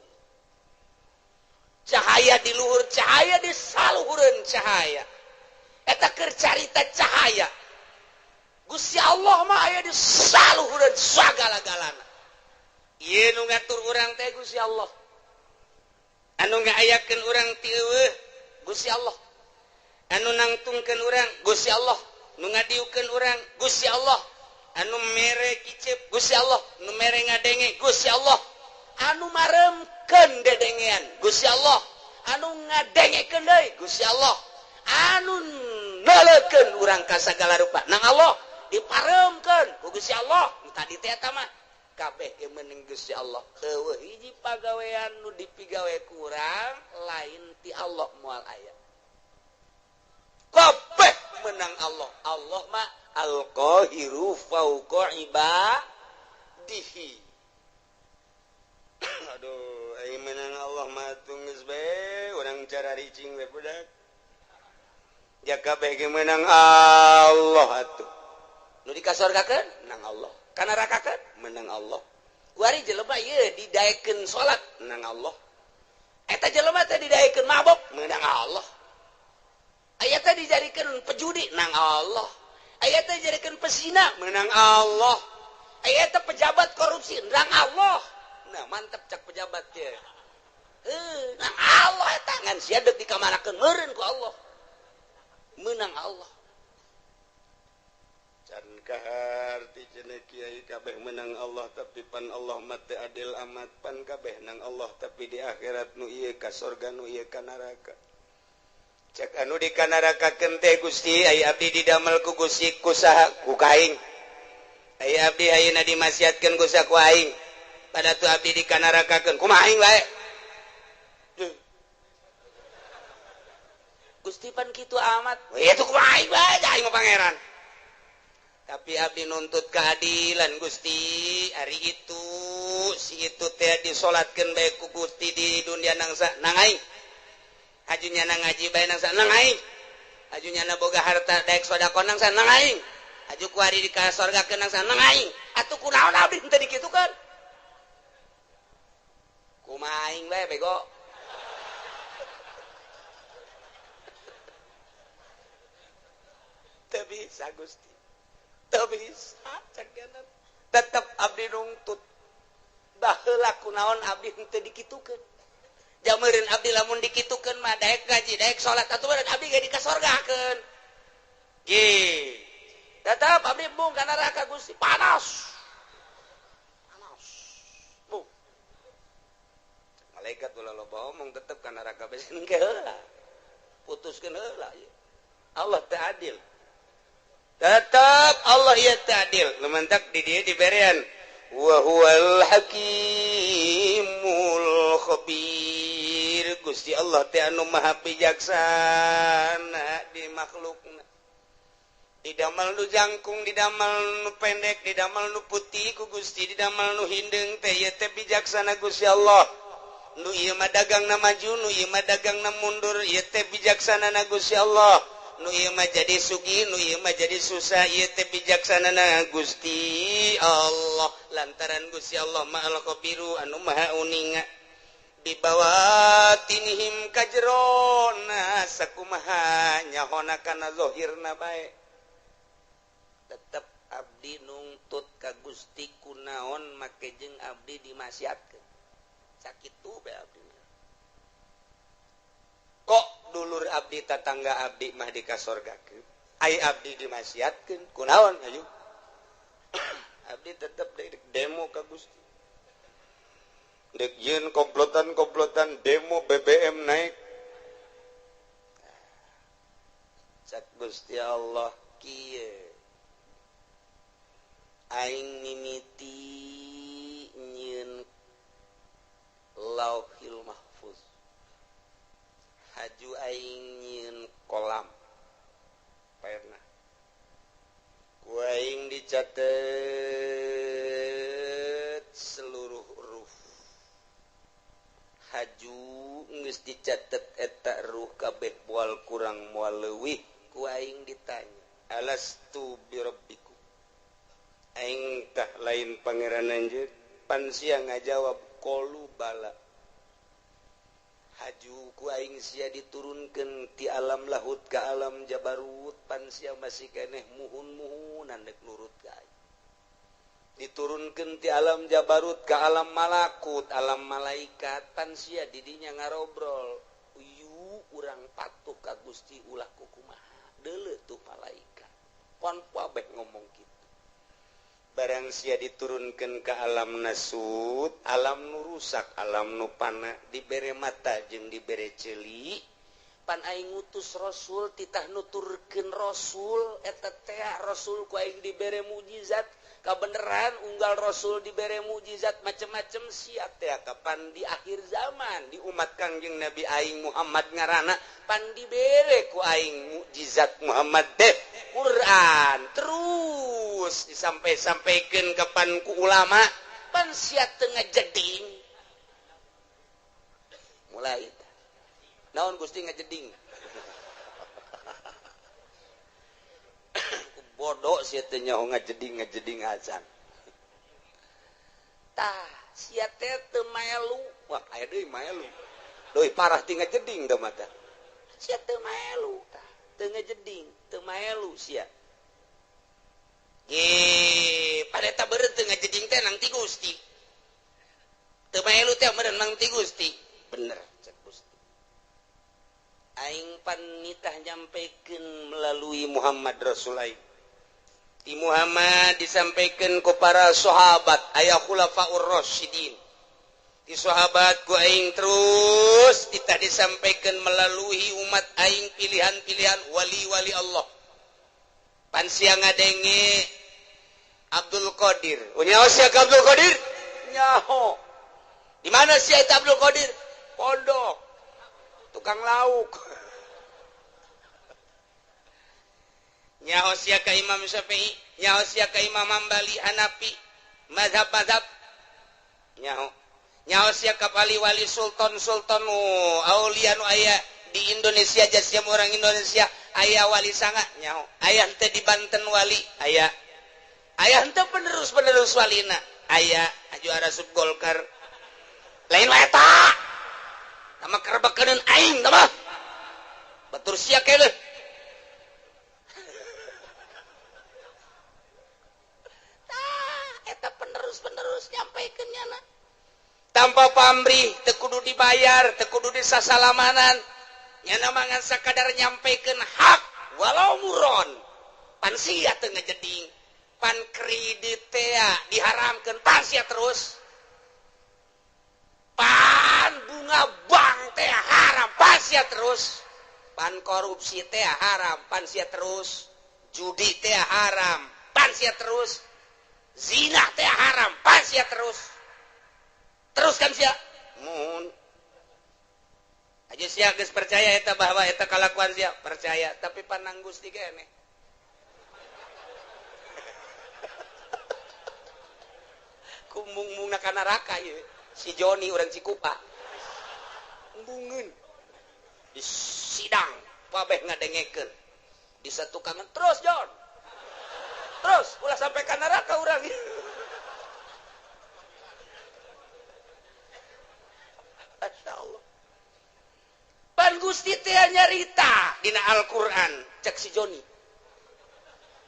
Cahaya di luhur cahaya di saluhureun cahaya. Eta keur carita cahaya. Gusti Allah mah aya di saluhureun sagala-galana. Ieu nu ngatur urang teh Gusti Allah. Anu ngaayakeun urang ti eueuh Gusti Allah. Anu nangtungkeun urang Gusti Allah, nu ngadiukeun urang Gusti Allah, anu mere kicep Gusti Allah, nu mere ngadenge Gusti Allah, anu maremkeun dedengean Gusti Allah, anu ngadengekeun deui Gusti Allah, anu naleukeun urang ka sagala rupa nang Allah diparemkeun ku Gusti Allah. Nu tadi teh eta mah kabeh ge meunang Gusti Allah. Eueuh hiji pagawean nu dipigawe ku urang lain ti Allah moal aya. Kabeh menang Allah. Allah mah al-qahiru fauqa ibadihi. Aduh, ai menang Allah mah tunggeus bae urang cara ricing we budak. Ja kabeh ge menang Allah atuh. Nu dikasorgakeun menang Allah. Ka nerakakeun menang Allah. Kuari jelema ieu didaekeun salat menang Allah. Eta jelema teh didaekeun mabok menang Allah. Aya teh dijadikeun pejudi nang Allah. Aya teh dijadikeun pesina menang Allah. Aya teh pejabat korupsi nang Allah. Nah, mantep cak pejabat teh. Nang Allah eta ngan sia deuk dikamanakeun meureun ku Allah. Menang Allah. Can kaharti cenah kiai kabeh menang Allah tapi pan Allah mah teu adil amat, pan kabeh nang Allah tapi di akhirat nu ieu ka sorga nu ieu ka neraka. Cek anu dikanarakakeun teh Gusti ai abdi didamel ku Gusti ku saha ku kaing. Ai abdi ayeuna dimaksiatkeun ku saha ku aing. Pada tu abdi dikanarakakeun kumaha aing bae. Gusti pan kitu amat. Itu kumaha aing bae aing mah pangeran. Tapi abdi nuntut keadilan Gusti, ari itu si itu teh disolatkeun bae ku Gusti di dunia nangsa nang aing. Hajunya na ngaji bae nang nang aing. Hajunya na boga harta daek sedekah nang nang aing. Haju ku ari di ka sorgakeun nang nang aing. Atuh kunaon abdi teu dikitukeun? Kumaha aing bae bego. Teu bisa Gusti. Teu bisa cak tetep abdi nungtut. Baheula kunaon abdi teu dikitukeun? Jameureun abdi lamun dikitukeun mah daek ngaji daek salat atuh meureun abdi ge dikasorgakeun. Ge. Tetep abdi embung ka neraka Gusti panas. Panas. Bung. Malaikat ulah loba omong tetep ka neraka bae engke heula. Putuskeun heula ieu. Allah teu adil. Tetep Allah ieu teu adil. Nu mantak di dieu diberean wa huwal hakimul khabir. Gusti Allah teh anu maha bijaksana di makhlukna. Didamel nu jangkung, didamel nu pendek, didamel nu putih ku Gusti, didamel nu hindeung teh ieu teh bijaksana Gusti Allah. Nu ieu mah dagangna maju, nu ieu mah dagangna mundur, ieu teh bijaksanana Gusti Allah. Nu ieu mah jadi sugih, nu ieu mah jadi susah, ieu teh bijaksanana Gusti Allah. Lantaran Gusti Allah mah al-khabiru anu maha uninga. Bibawatinihim kajrona sakumaha nyahona kana zahirna bae. Tetep abdi nungtut ka Gusti kunaon make jeung abdi dimaksiatkeun. Sakitu bae abdi. Kok dulur abdi tatangga abdi mah dikasorgakeun, ai abdi dimaksiatkeun kunaon ayo. Abdi tetep demo ka Gusti. Dek yeun komplotan-komplotan demo BBM naik. Cak Gusti Allah kieu. Aing mimiti nyieun Lauhil Mahfuz. Haju aing nyieun kolam. Pernah. dicatet seluruh ruh haju geus dicatet eta ruh kabeh moal kurang moal leuwih ku aing ditanya alastu birabbikum aing tah lain pangeran anjeun pan sia ngajawab qalu bala haju ku aing sia diturunkeun ti alam lahut ka alam jabarut pan sia masih keneh muhun-muhunan dek nurut ka aing diturunkeun ti alam jabarut ka alam malakut alam malaikat pan sia didinya ngarobrol uyu urang patuh ka Gusti ulah kukumaha deuleu tuh malaikat pon kabeh ngomong kitu barang sia diturunkan ke alam nasut alam nu rusak alam nu pana dibere mata jeung dibere ceuli pan aing ngutus rasul titah nuturkeun rasul eta teh rasul ku aing dibere mukjizat kabeneran unggal rasul dibere mukjizat macem-macem sia teh kapan di akhir zaman di umat Kangjeng Nabi aing Muhammad ngaranna pan dibere ku aing mukjizat Muhammad teh Quran terus disampai-sampaikan kapan ku ulama pan sia teu ngajeding mulai naon Gusti ngajeding bodoh sia teh nyaho ngajeding ngajeding acan tah sia teh teu maelu wah aya deui maelu leuwih parah ti ngajeding da mata sia teu maelu tah teu ngajeding teu maelu sia ge pada eta beureum teu ngajeding teh nang ti Gusti teu maelu teh meureun nang ti Gusti bener cek Gusti aing pan nitah nyampekeun melalui Muhammad Rasul aing ti Muhammad disampaikan ku para sahabat aya khulafaur rasyidin ti sahabat ku aing terus titah disampaikan melalui umat aing pilihan-pilihan wali-wali Allah pan sia ngadenge Abdul Qadir nyaho sia ka Abdul Qadir nyaho di mana sia eta Abdul Qadir pondok tukang lauk nyaho sia ka Imam Syafi'i nyaho sia ka Imam Hambali Hanafi mazhab-mazhab nyaho nyaho sia ka wali-wali sultan-sultan aulia nu aya di Indonesia jasiam orang Indonesia aya wali sanga nyaho aya henteu di Banten wali aya aya henteu penerus-penerus walina aya juara sub Golkar lain wae eta tama kerbekeun aing tama batur sia keneh tah eta penerus-penerus nyampaikeun nyana tanpa pamrih teu kudu dibayar teu kudu disasalamanan nyana mangan sakadar nyampaikeun hak walau muron pan sia teu ngajeding pan kredit teh diharamkeun pan sia terus pan bunga bank teh haram pan sia terus pan korupsi teh haram pan sia terus judi teh haram pan sia terus zina teh haram pan sia terus terus kan sia mun aja sia geus percaya eta bahwa eta kalakuan sia percaya tapi panang Gusti keneh kumung-mungna ka neraka ieu si Joni urang Cikupa embungeun di sidang kabeh ngadengekeun di satukangan terus Jon terus ulah sampai ka neraka urang. Masya Allah pan Gusti teh nyarita dina Al-Qur'an cek si Joni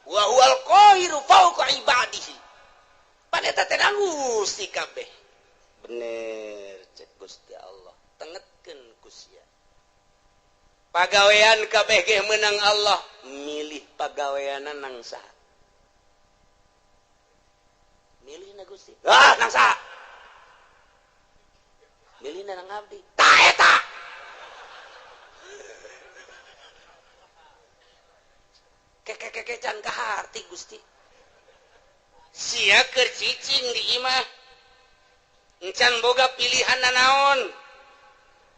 wa huwal qahiru fawqa ibadihi pan eta teh Gusti kabeh bener cek Gusti Allah tengetkeun ku sia pagawean kabeh ge meunang Allah milih pagaweanna nang saha milih na Gusti ah nang saha milih na nang abdi tah eta keke can kaharti Gusti sia keur cicing di imah encan boga pilihan nanaon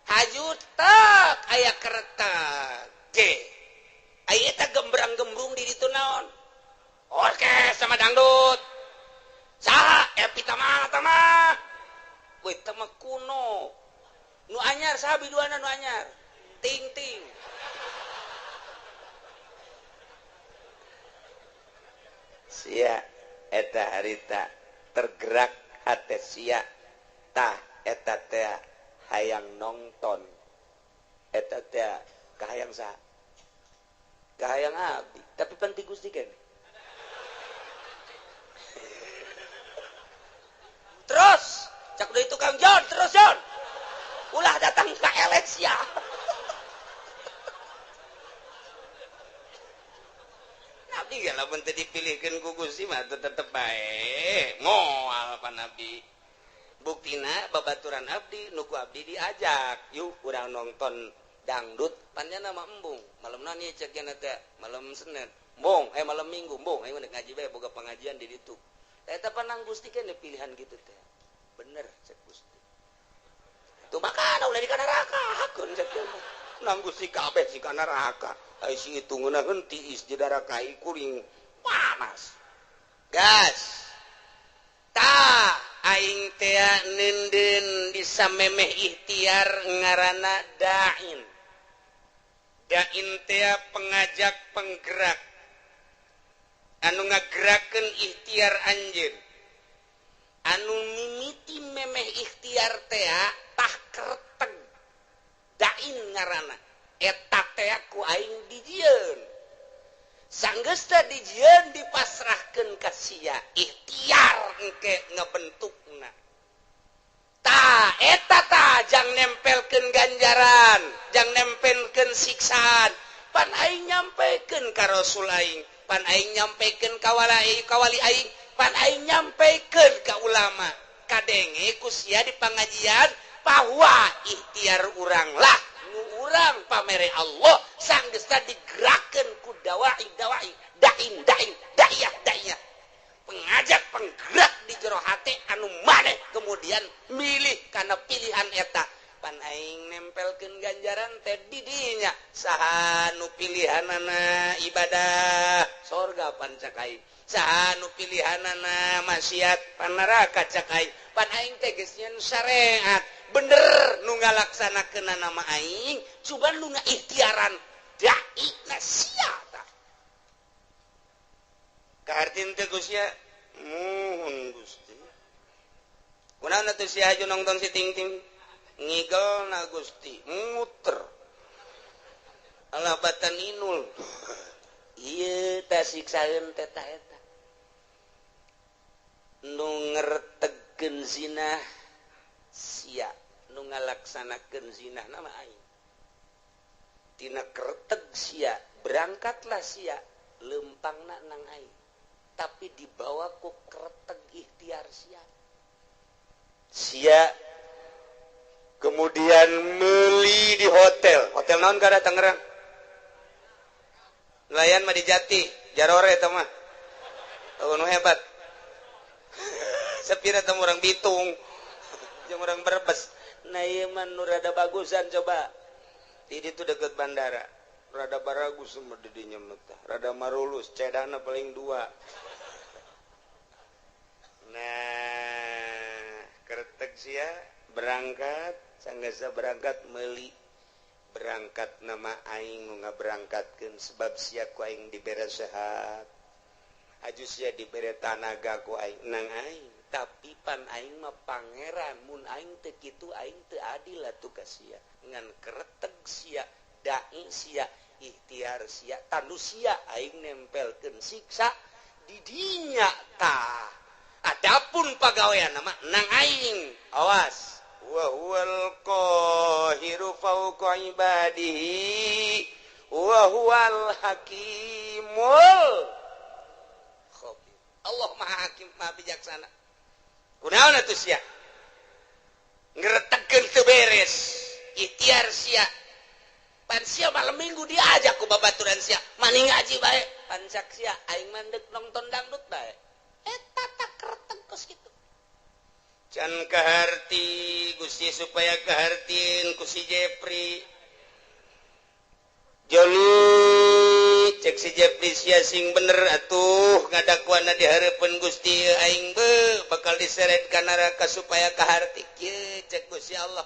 haju tak aya keretak ge aya eta gembrang-gembrung di ditu naon orkes Eta mah dangdut. Saha? Epi mah eta mah. Weh, eta mah kuno. Nu anyar saha biduana nu anyar? Ting-ting. Sia eta harita tergerak hate sia tah eta teh hayang nonton eta teh kahayang saha? Kahayang abdi, tapi penting Gusti kan. Terus cak deui tukang John, terus John. Ulah datang ka Alexia. Nabi ge lamun teu dipilihkeun ku Gusti mah tetep bae moal pa Nabi. Buktina babaturan abdi nu ku abdi diajak, yuk urang nonton dangdut panjana mah embung. Malam naon ieu cek teh? Malam Senin. Embung, malam Minggu embung, ayo nek ngaji bae boga pengajian di ditu. Eta panang Gusti kan pilihan gitu teh. Bener cek Gusti. Tuh makana ulah di kana neraka hakeun cek teh. Nang Gusti kabeh si kana neraka. Ai si itu ngeunaheun tiis di darah kai kuring panas. Gas. Tah aing teh neundeun disamemeh ikhtiar ngaranna da'in. Da'in teh pengajak penggerak. Anu ngagerakeun ikhtiar anjeun. Anu mimiti memeh ikhtiar teh tah kerteg. Da'in ngaranna. Eta teh ku aing dijieun. Sanggeus teh dijieun dipasrahkeun ka sia. Ikhtiar engke ngebentukna. Tah eta tah jang nempelkeun ganjaran, jang nempelkeun siksaan. Pan aing nyampekeun ka Rasul aing, pan aing nyampekeun ka wali aing, pan aing nyampekeun ka ulama. Kadenge ku sia di pangajian bahwa ikhtiar urang lah nu urang pamere Allah sanggeus teh digerakkeun ku dawai dawai, da'in da'in, da'iyah da'iyah. Pengajak penggerak di jero hate anu maneh kemudian milih karena pilihan eta. Pan aing nempelkeun ganjaran teh di dinya saha nu pilihanana ibadah sorga pan cak aing, saha nu pilihanana maksiat pan neraka cak aing. Pan aing teh geus nyeun syariat bener nu ngalaksanakeun nama aing, cuman nu ngaikhtiaran dai na sia tah. Kahartin teh Gusti muhun Gusti. Kunaon atuh sia aju nonton si Ting-ting? Ngigel na Gusti, muter. Alah batan inul. Ieu tah siksaeun teh tah eta. Nu ngertegkeun zinah sia, nu ngalaksanakeun zinah nama aing. Tina kerteg sia, berangkatlah sia lempangna nang aing. Tapi dibawa ku kerteg ikhtiar sia. Sia kemudian meli di hotel. Hotel naon kada Tangerang? Nelayan mah di Jati, Jarore eta mah. Nu hebat. Sepira teh urang Bitung, jeung urang Brebes. Nah ieu mah nu rada bagusan coba. Di ditu deket bandara. Rada baragus mah di dinya mah teh. Rada marulus, cedana paling 2. Nah, kerteg sia berangkat, sanggasa berangkat meuli. Berangkat nama aing nu ngaberangkatkeun sebab sia ku aing dibere sehat. Aju sia dibere tanaga ku aing nang aing, tapi pan aing mah pangeran, mun aing teu kitu aing teu adil atuh ka sia. Ngan kereteg sia, dai sia, ikhtiar sia, tanu sia aing nempelkeun siksa di dinya tah. Adapun pagawean mah nang aing, awas. Wa huwal qahiru fawqa ibadihi wa huwal hakimul khabir. Allah Maha Hakim, Maha Bijaksana. Kunaon atuh sia? Ngretegkeun teu beres, ikhtiar sia. Pan sia malam Minggu diajak ku babaturan sia, mani ngaji bae. Pan cak sia aing mah deuk nonton dangdut bae. Eta tak kreteg kos kitu. Can kaharti Gusti supaya kahartin ku si Jepri. Joli Cek si Jepri sia sing bener atuh ngadakuana di hareupeun Gusti aing be bakal diseret ka neraka supaya kaharti kieu. Cek Gusti Allah,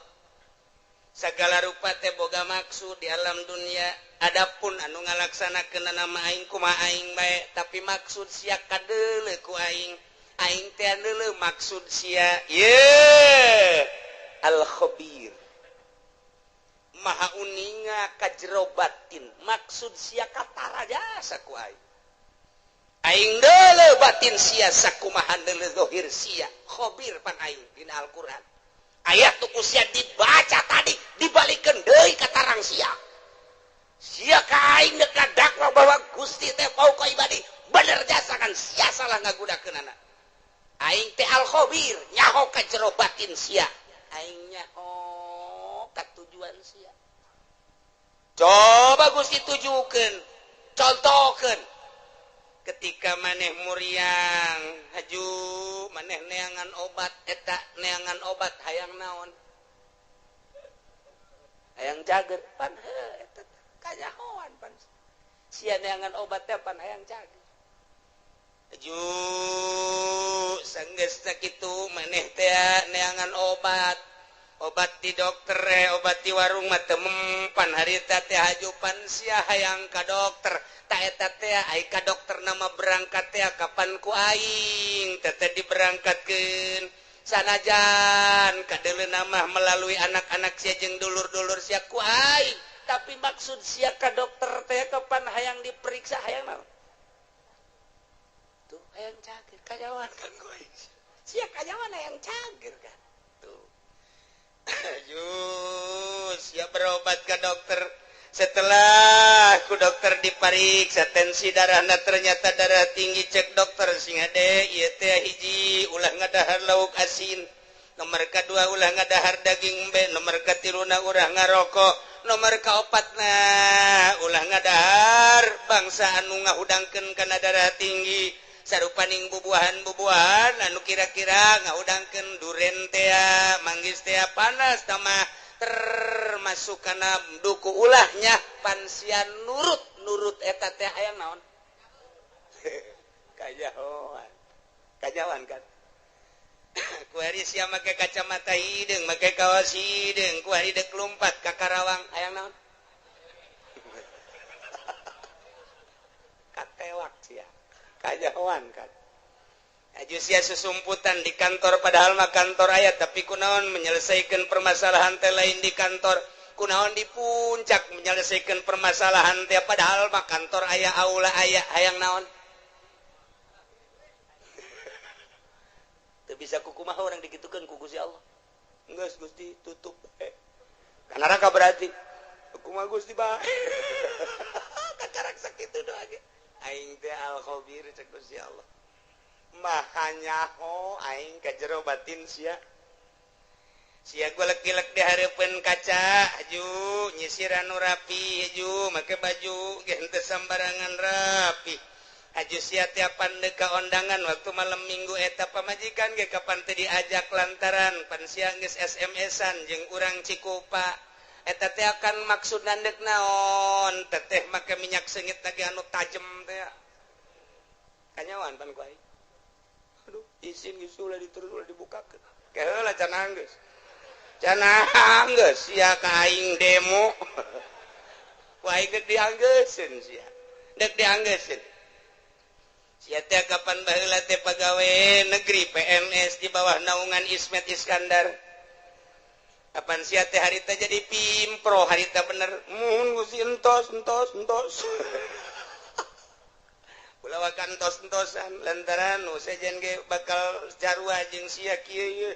segala rupa teh boga maksud di alam dunia. Adapun anu ngalaksanakeun nama aing kumaha aing bae, tapi maksud sia kadeuleu ku aing, aing teh deuleu maksud sia. Ye al khabir, maha uninga ka jero batin, maksud sia katara jasa ku aing, aing deuleu batin sia sakumaha deuleu zahir sia. Khabir pan aing dina Al-Qur'an. Ayat tuh ku sia dibaca tadi dibalikeun deui ka tarang sia. Sia ka aing deuk ngadakwa bahwa Gusti teh fauqa ibadi, bener jasa kan sia salah ngagunakeunana. Aing teh al khabir, nyaho ka jero batin sia, aing nyaho ka tujuan sia. Coba Gusti tujukeun, contohkeun ketika maneh muriang haju maneh neangan obat, eta neangan obat hayang naon, hayang cager pan heuh eta kanyahoan pan sia neangan obat teh pan hayang cager. Haju sanggeus sakitu maneh teh neangan obat, obat di dokter, obat di warung mah teu mempan harita teh haju pan sia hayang ka dokter. Ta eta teh ai ka dokter nama berangkat teh kapan ku aing teh diberangkatkeun sanajan kadeuleu mah melalui anak-anak sia jeung dulur-dulur sia ku aing, tapi maksud sia ka dokter teh kapan hayang diperiksa hayang naon tuh, hayang cager kanyawan kan ku aing sia kanyawan hayang cager kan tuh. Ayo sia berobat ke dokter, setelah ku dokter dipariksa tensi darahna ternyata darah tinggi. Cek dokter sing hade ieu teh hiji ulah ngadahar lauk asin, nomor kadua ulah ngadahar daging embe, nomor katiluna ulah ngarokok, nomor kaopatna ulah ngadahar bangsa anu ngahudangkeun kana darah tinggi sarupaning bubuahan-bubuahan anu kira-kira ngahudangkeun duren teh, manggis teh, panas tamah termasuk kana duku ulahnya. Pan sia nurut-nurut eta teh hayang naon? Kajahoan, kajawan kan kuari sia make kacamata hideung, make kaos hideung, kuari deuk lumpat ka Karawang hayang naon? Katewak sia, kajahoan kan. Aju sia susumputan di kantor, padahal mah kantor aya, tapi kunaon menyelesaikan permasalahan teh lain di kantor, kunaon di puncak menyelesaikan permasalahan teh, padahal mah kantor aya, aula aya, hayang naon? Teu bisa kukumaha orang dikitukeun ku Gusti Allah. Geus Gusti tutup ka neraka berarti kumaha Gusti bae. Kakarak sakitu doa ge aing teh al khabir cek Gusti Allah. Maha nyaho aing ka jero batin sia. Sia golek-golek di hareupeun kaca haju nyisiran nu rapi haju make baju ge henteu sambarangan rapi. Haju sia tiapan deuk ka ondangan waktu malam minggu eta pamajikan ge kapan teu diajak lantaran pan sia geus SMS-an jeung urang Cikupa. Eta teh akan maksud nandek naon teteh make minyak seungit lagi anu tajem teh. Kanyawan pan ku aing. Aduh, izin geus ulah diterus ulah dibukakeun. Keheula can geus. Can geus sia ka aing demo. Ku aing deuk dianggeuseun sia. Deuk dianggeuseun. Sia teh kapan baheula teh pagawe negeri PNS di bawah naungan Ismet Iskandar. Kapan sia teh harita jadi pimpro harita bener. Mun Gusti entos entos entos. Ulah wakan entos-entosan lantaran nu sejen ge bakal jarua jeung sia kieu ieu.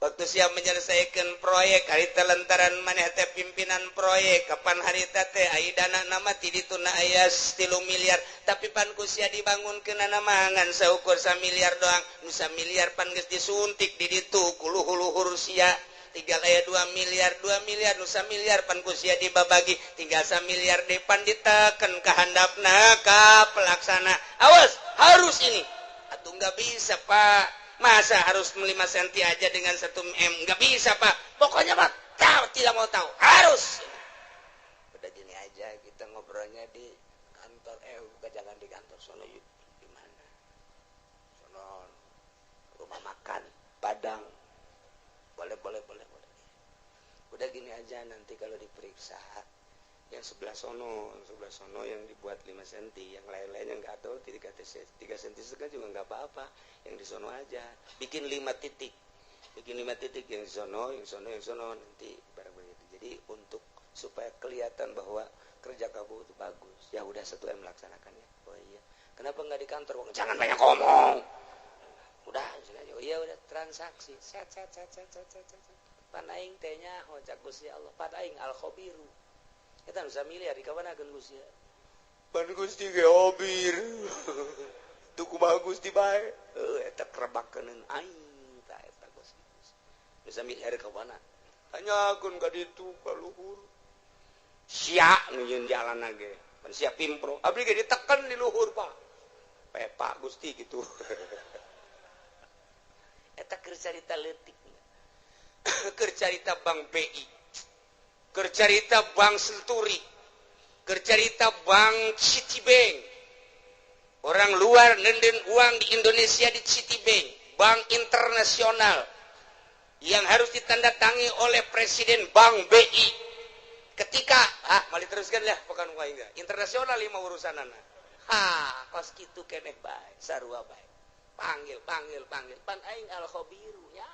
Waktu sia menyelesaikan proyek harita lantaran maneh teh pimpinan proyek kapan harita teh ai dana nama ti dituna aya 3 miliar tapi pan ku sia dibangunkeunana mah ngan saukur 1 miliar doang, nu 1 miliar pan geus disuntik di ditu ku luhur-luhur sia. Tinggal aya 2 miliar, 2 miliar, nu 1 miliar pan ku sia dibabagi, tinggal 1 miliar depan diteken ka handapna ka pelaksana. Awas, harus ini. Atuh nggak bisa, Pak. Masa harus 5 cm aja dengan 1 m? Nggak bisa, Pak. Pokoknya Pak, tahu tidak mau tahu, harus. Udah gini aja kita ngobrolnya di Kantor, bukan, jangan di kantor, sono yuk. Di mana? Sono rumah makan Padang. Boleh, boleh, boleh, boleh. Udah, gini aja, nanti kalau diperiksa yang sebelah sono, sebelah sono yang dibuat 5 cm, yang lain-lainnya nggak tahu, 3 cm setengah juga nggak apa-apa. Yang di sono aja bikin 5 titik, bikin 5 titik, yang di sono, yang sono, yang sono, nanti barang begitu. Jadi untuk supaya kelihatan bahwa kerja kamu itu bagus. Ya udah, 1 M melaksanakannya. Oh iya, kenapa nggak di kantor? Jangan banyak ngomong, udah. Oh iya, udah, transaksi, set set set set set set set. Pan aing teh nyaho, cak Gusti Allah, pan aing al khabiru. Eta nu miliar di kamanakeun Gusti? Pan Gusti ge khabir. Tuh kumaha Gusti bae? Heuh, eta kerebakeun aing tah eta Gusti. Bisa miliar ka mana? Tanyakeun ka ditu ka luhur. Sia nu nyieun jalan ge. Pan sia pimpro. Abdi ge diteken di luhur, Pak. Pak Gusti gitu. Eta keur carita leutik. Keur carita Bank BI. Keur carita Bank Century. Keur carita Bank Citibank. Orang luar nenden uang di Indonesia di Citibank, bank internasional yang harus ditandatangi oleh Presiden Bank BI. Ketika ah mau diteruskan ya, bukan enggak internasional lima urusan anak. Ha, kos kitu keneh bae, sarua bae. Panggil, panggil, panggil. Pan aing al khabiru ya.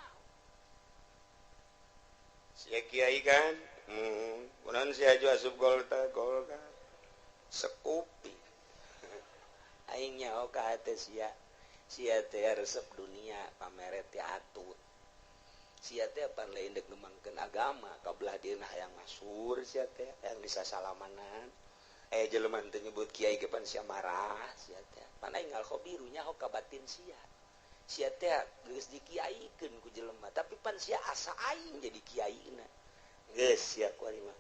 Sia kiai kan? Kunaon sia aju asup Golkar, Golkar. Sekupi. Aing nyaho ka hate sia. Sia teh resep dunia, pamere teh atut. Sia teh pan lain dek ngembangkeun agama, kabelah dieuna hayang masyhur sia teh, hayang disasalamanan. Eh, jelema teu nyebut kiai ge pan sia marah sia teh. Pan aing al khabiru, nyaho ka batin sia. Sia teh geus dikiaikeun ku jelema, tapi pan sia asa aing jadi kiaina. Geus sia kuari mah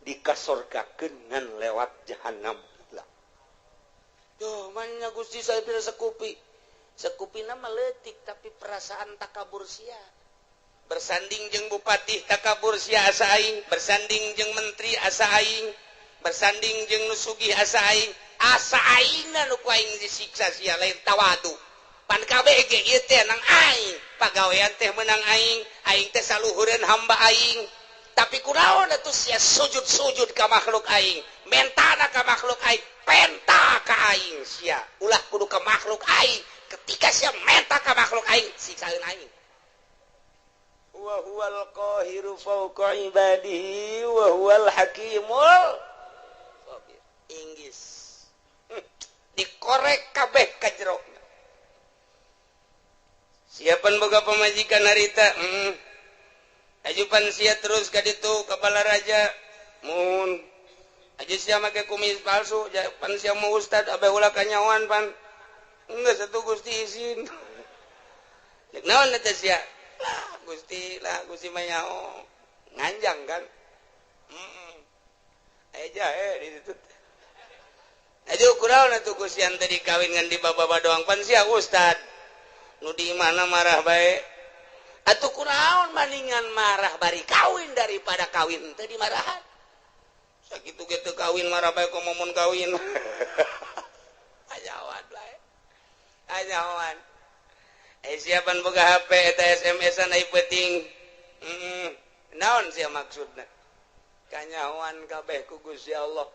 dikasorgakeun ngan lewat jahanam lah. Duh, mana Gusti, saya bisa sekupi. Sekupi nama leutik, tapi perasaan takabur sia. Bersanding jeung bupati takabur sia asa aing, bersanding jeung menteri asa aing, bersanding jeung nu sugih asa aing, asa aingna nu ku aing disiksa sia lain tawadu. Pan kabeh ge ieu teh nang aing, pagawean teh menang aing, aing teh saluhureun hamba aing. Tapi kunaon atuh sia sujud-sujud ka makhluk aing, mentana ka makhluk aing, penta ka aing sia. Ulah kudu ka makhluk aing. Ketika sia menta ka makhluk aing, siksaeun aing. Wa huwal qahiru fawqa ibadihi wa huwal hakimul khabir. Inggris. Dikorek kabeh ka jero. Siapan boga pamajikan harita? Ajupan sia terus ka ditu ka Balaraja. Mun aja sia make kumis palsu, pan sia mau ustad abe ulah kanyawan pan. Enggak satu Gusti izin. Dek naon eta sia? Lah Gusti, lah Gusti mah nyaho. Nganjang kan? Heeh. Aya jahe di ditu. Aju kunaon atuh Gusti ante dikawin ngan di baba doang pan sia ustad. Nu di mana marah bae. Atuh kunaon, maningan marah bari kawin daripada kawin teu dimarahan. Sakitu ge teu kawin marah bae, komo mun kawin. Ajawan bae. Ajawan. Eh, siapan boga HP eta SMS-an ai penting. Heeh. Naon sia maksudna? Kanyahoan kabeh ku Gusti Allah.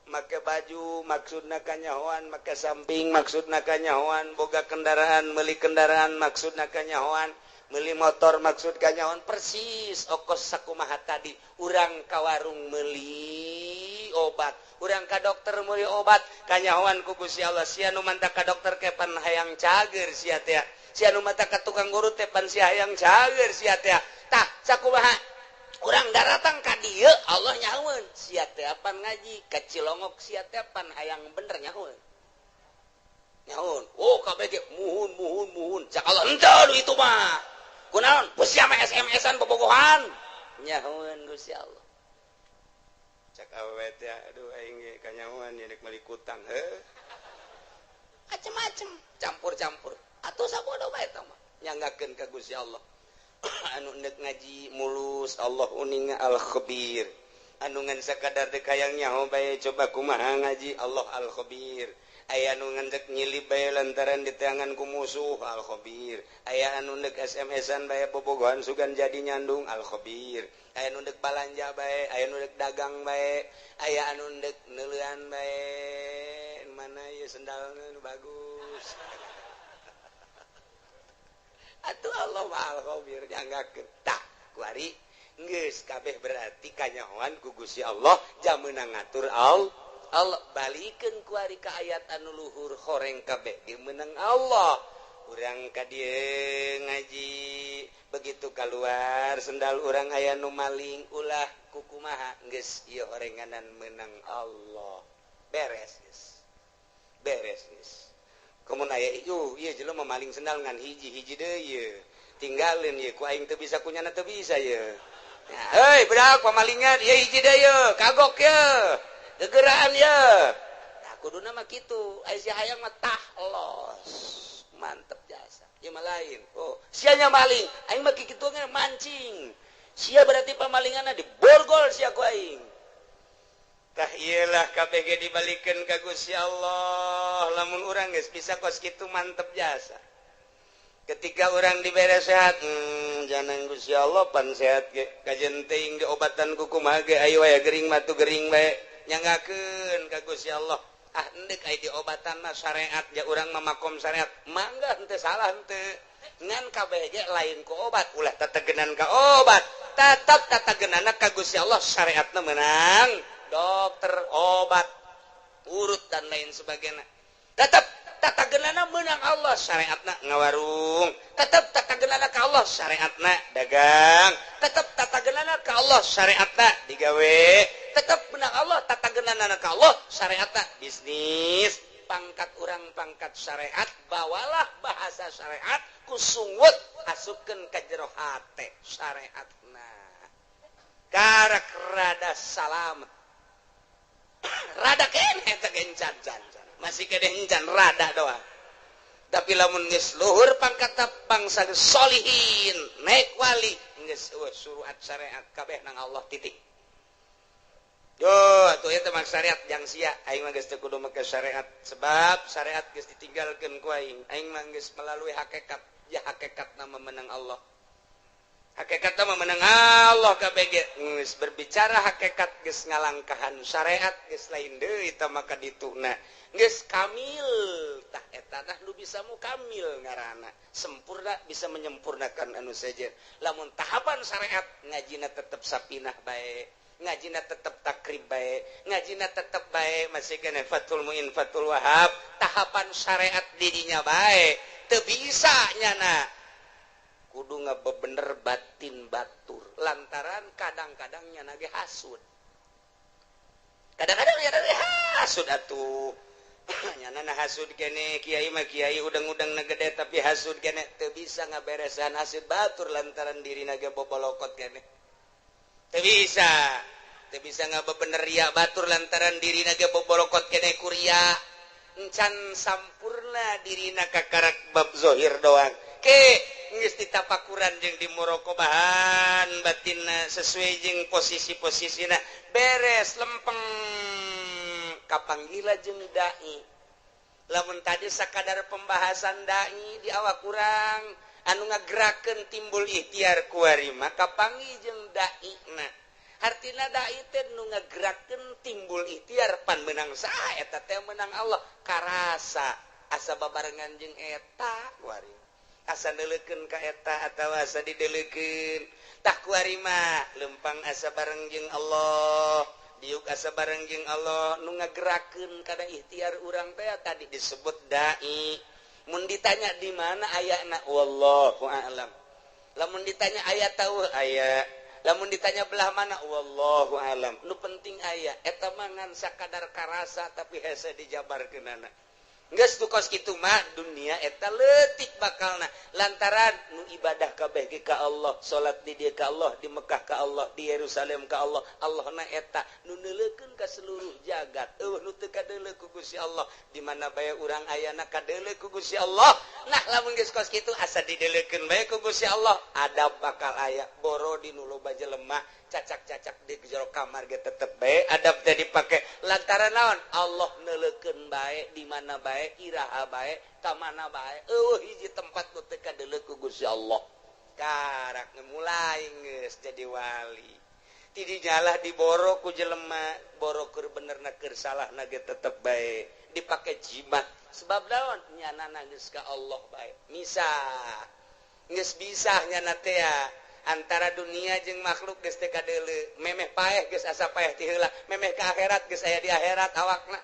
Make baju maksudna kanyahoan, make samping maksudna kanyahoan, boga kendaraan, meuli kendaraan maksudna kanyahoan, meuli motor maksud kanyahoan, persis okos sakumaha tadi. Urang ka warung meuli obat, urang ka dokter meuli obat, kanyahoan ku Gusti Allah. Sia nu manta ka dokter ke pan hayang cager sia teh. Sia nu manta ka tukang urut teh pan sia hayang cager sia teh. Tah, sakumaha urang daratang ka dieu, Allah nyahoeun sia teh apan ngaji ka Cilongok, sia teh pan hayang bener, nyahoeun nyahoeun. Oh, kabeh ge muhun muhun muhun, cak Allah, henteu nu itu mah kunaon sia mah SMS-an bobogohan, nyahoeun Gusti Allah. Cak awewe teh, aduh, aing ge kanyahoan nya rek meuli kutang heuh, macem-macem, campur-campur atuh, sabodo bae eta mah nyanggakeun ka Gusti Allah. Anu nek ngaji mulus, Allah uninga al khabir. Anu ngan sakadar teu hayang nyaho bae coba kumaha ngaji, Allah al khabir. Aya anu ngan dek nyilip bae lantaran diteangan ku musuh, al khabir. Aya anu dek SMS-an bae bobogohan sugan jadi nyandung, al khabir. Aya anu dek balanja bae, aya anu dek dagang bae, aya anu dek neuleuan bae, mana ieu sendalna nu bagus. Atuh Allah al khabir nyanggakeun. Tah kuari geus kabeh berarti kanyahoan ku Gusti Allah jam meunang ngatur Allah. Allah balikeun kuari ka ayat anu luhur horeng kabeh ge meunang Allah. Urang ka dieu ngaji begitu keluar sendal urang aya nu maling ulah kukumaha geus ieu horenganan meunang Allah. Beres geus. Beres geus. Komun aya ieu ieu jelema maling sendal ngan hiji-hiji deui ieu. Tinggalin ieu ku aing teu bisa kunyana teu bisa ieu. Hei budak pamalingan ieu hiji deui ieu kagok ieu. Gegeraan ya. Nah, kuduna mah kitu. Aya si hayang mah tah los. Mantep jasa. Ieu mah lain. Oh, sia nya maling. Aing mah kitu ge mancing. Sia berarti pamalinganna diborgol sia ku aing. Tah ieu lah kabeh ge dibalikeun ka Gusti Allah. Lamun urang geus bisa kos kitu mantep jasa. Ketika orang dibere sehat, jangan Gusti Allah pan sehat ge. Kajen teuing diobatan ku kumaha ge ayo aya gering mah tu gering bae. Nyanggakeun ka Gusti Allah. Ah endek aya diobatan mah syariat ja urang mah makom syariat. Mangga henteu salah henteu. Ngan kabeh ge lain ku obat, ulah tetegenan ka obat. Tetep tetegenanna ka Gusti Allah syariatna meunang. Dokter, obat, urut dan lain sebagainya. Tetep tatagenana meunang Allah syariatna ngawarung. Tetep tatagenana ka Allah syariatna dagang. Tetep tatagenana ka Allah syariatna digawe. Tetep menang Allah tatagenana ka Allah syariatna bisnis. Pangkat urang pangkat syariat, bawalah bahasa syariat ku sungut asupkeun ka jero hate syariatna. Karak rada salamet. Rada keneh teh gencan can. Masih kene encan rada doang. Tapi lamun geus luhur pangkat bangsa solihin, naik wali geus suruhat syariat kabeh nang Allah titik. Yo, atuh eta mah syariat jang sia, aing mah geus teu kudu make syariat sebab syariat geus ditinggalkeun ku aing. Aing mah geus melalui hakikat, ya hakikatna mah menang Allah. Hakikatna mah menang Allah kabeh ge geus berbicara hakikat geus ngalangkahan syariat geus lain deui tah maka dituna. Geus kamil tah eta tah nu bisa mukamil ngaranna sempurna bisa menyempurnakan anu sejen. Lamun tahapan syariat ngajina tetep sapinah bae, ngajina tetep takrib bae, ngajina tetep bae masih kene Fathul Muin Fathul Wahab tahapan syariat didinya bae teu bisa nyana kudu ngabebener batin batur lantaran kadang-kadang nyana ge hasud, kadang-kadang nyana ge hasud atuh. Nyana na hasud kene kiai mah kiai udang-udang na gede tapi hasud kene teu bisa ngaberesan hasud batur lantaran dirina ge bobolokot kene teu bisa ngabebener ria batur lantaran dirina ge bobolokot kene kuria encan sampurna dirina kakarak bab zohir doang ke geus ditapakuran jeung dimuraqabahan batinna sesuai jeung posisi-posisina beres lempeng kapanggila jeung dai. Lamun tadi sakadar pembahasan dai di awak kurang anu ngagerakeun timbul ikhtiar kuari mah kapanggih jeung daina. Hartina dai teh nu ngagerakeun timbul ikhtiar pan meunang saha eta teh meunang Allah karasa asa babarengan jeung eta kuari asa neuleukeun ka eta atawa asa dideulekeun tah kuari mah lempang asa bareng jeung Allah diuk asa bareng jeung Allah nu ngagerakeun kana ikhtiar urang teh tadi disebut dai. Mun ditanya di mana ayana wallahu a'lam. Lamun ditanya aya tahu aya, lamun ditanya belah mana wallahu a'lam. Nu penting aya eta mah ngan sakadar karasa tapi hese dijabarkeunana. Geus tu kos kitu mah dunia eta leutik bakalna lantaran nu ibadah kabeh ge ka Allah, salat di dieu ka Allah, di Mekah ka Allah, di Yerusalem ka Allah. Allahna eta nu neuleukeun ka seluruh jagat. Eueuh nu teu kadeuleu ku Gusti Allah, di mana bae urang ayana kadeuleu ku Gusti Allah. Nah, lamun geus kos kitu asa dideleukeun bae ku Gusti Allah, adab bakal aya. Boro di nu loba jelema, cacak-cacak di jero kamar ge tetep bae adab teh dipake. Lantaran naon? Allah neuleukeun bae di mana bae, iraha bae, ka mana bae. Eueuh hiji tempat nu teu kadeuleu ku Gusti Allah. Karak mulai geus jadi wali. Tidinya lah diboro ku jelema, boro keur bener na keur salah na ge tetep bae dipake jimat. Sebab naon? Nyana geus ka Allah bae. Misah geus bisa nyana teh antara dunia jeung makhluk geus teu kadeuleu. Memeh paeh geus asa paeh ti heula, memeh ka akhirat geus aya di akhirat awakna.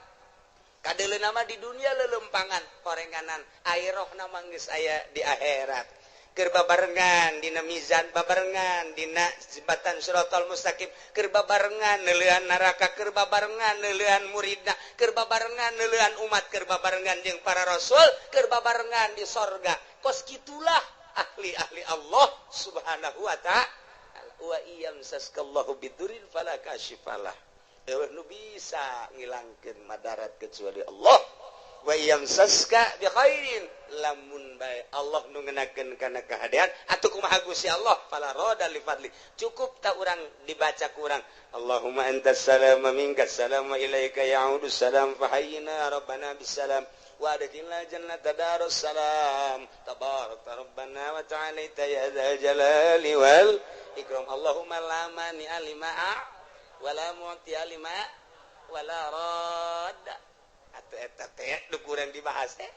Kadeuleu nama di dunia lelempangan horenganan, airohna mah geus aya di akhirat. Keur babarengan dina mizan, babarengan dina jembatan Shiratal Mustaqim, keur babarengan neuleuan neraka, keur babarengan neuleuan muridna, keur babarengan neuleuan umat, keur babarengan jeung para rasul, keur babarengan di sorga. Kos kitulah ahli-ahli Allah Subhanahu wa ta'ala. Wa iyamsaskallahu bidurin fala kashifalah. Eueuh nu bisa ngilangkeun madarat kecuali Allah. Wa yamsaska bi khairin, lamun bae Allah nu ngenakeun kana kahadean atuh kumaha Gusti Allah fala rada li fadli. Cukup tak urang dibaca ku urang Allahumma antas salam wa minkas salam wa ilaika ya'udus salam fahayyina rabbana bisalam wa adkhilna jannata darus salam tabarakta rabbana wa ta'alaita ya dzal jalali wal ikram. Allahumma la mani'a lima wa la mu'tiya lima wa la radda. Atau eta teh nu kurang dibahas teh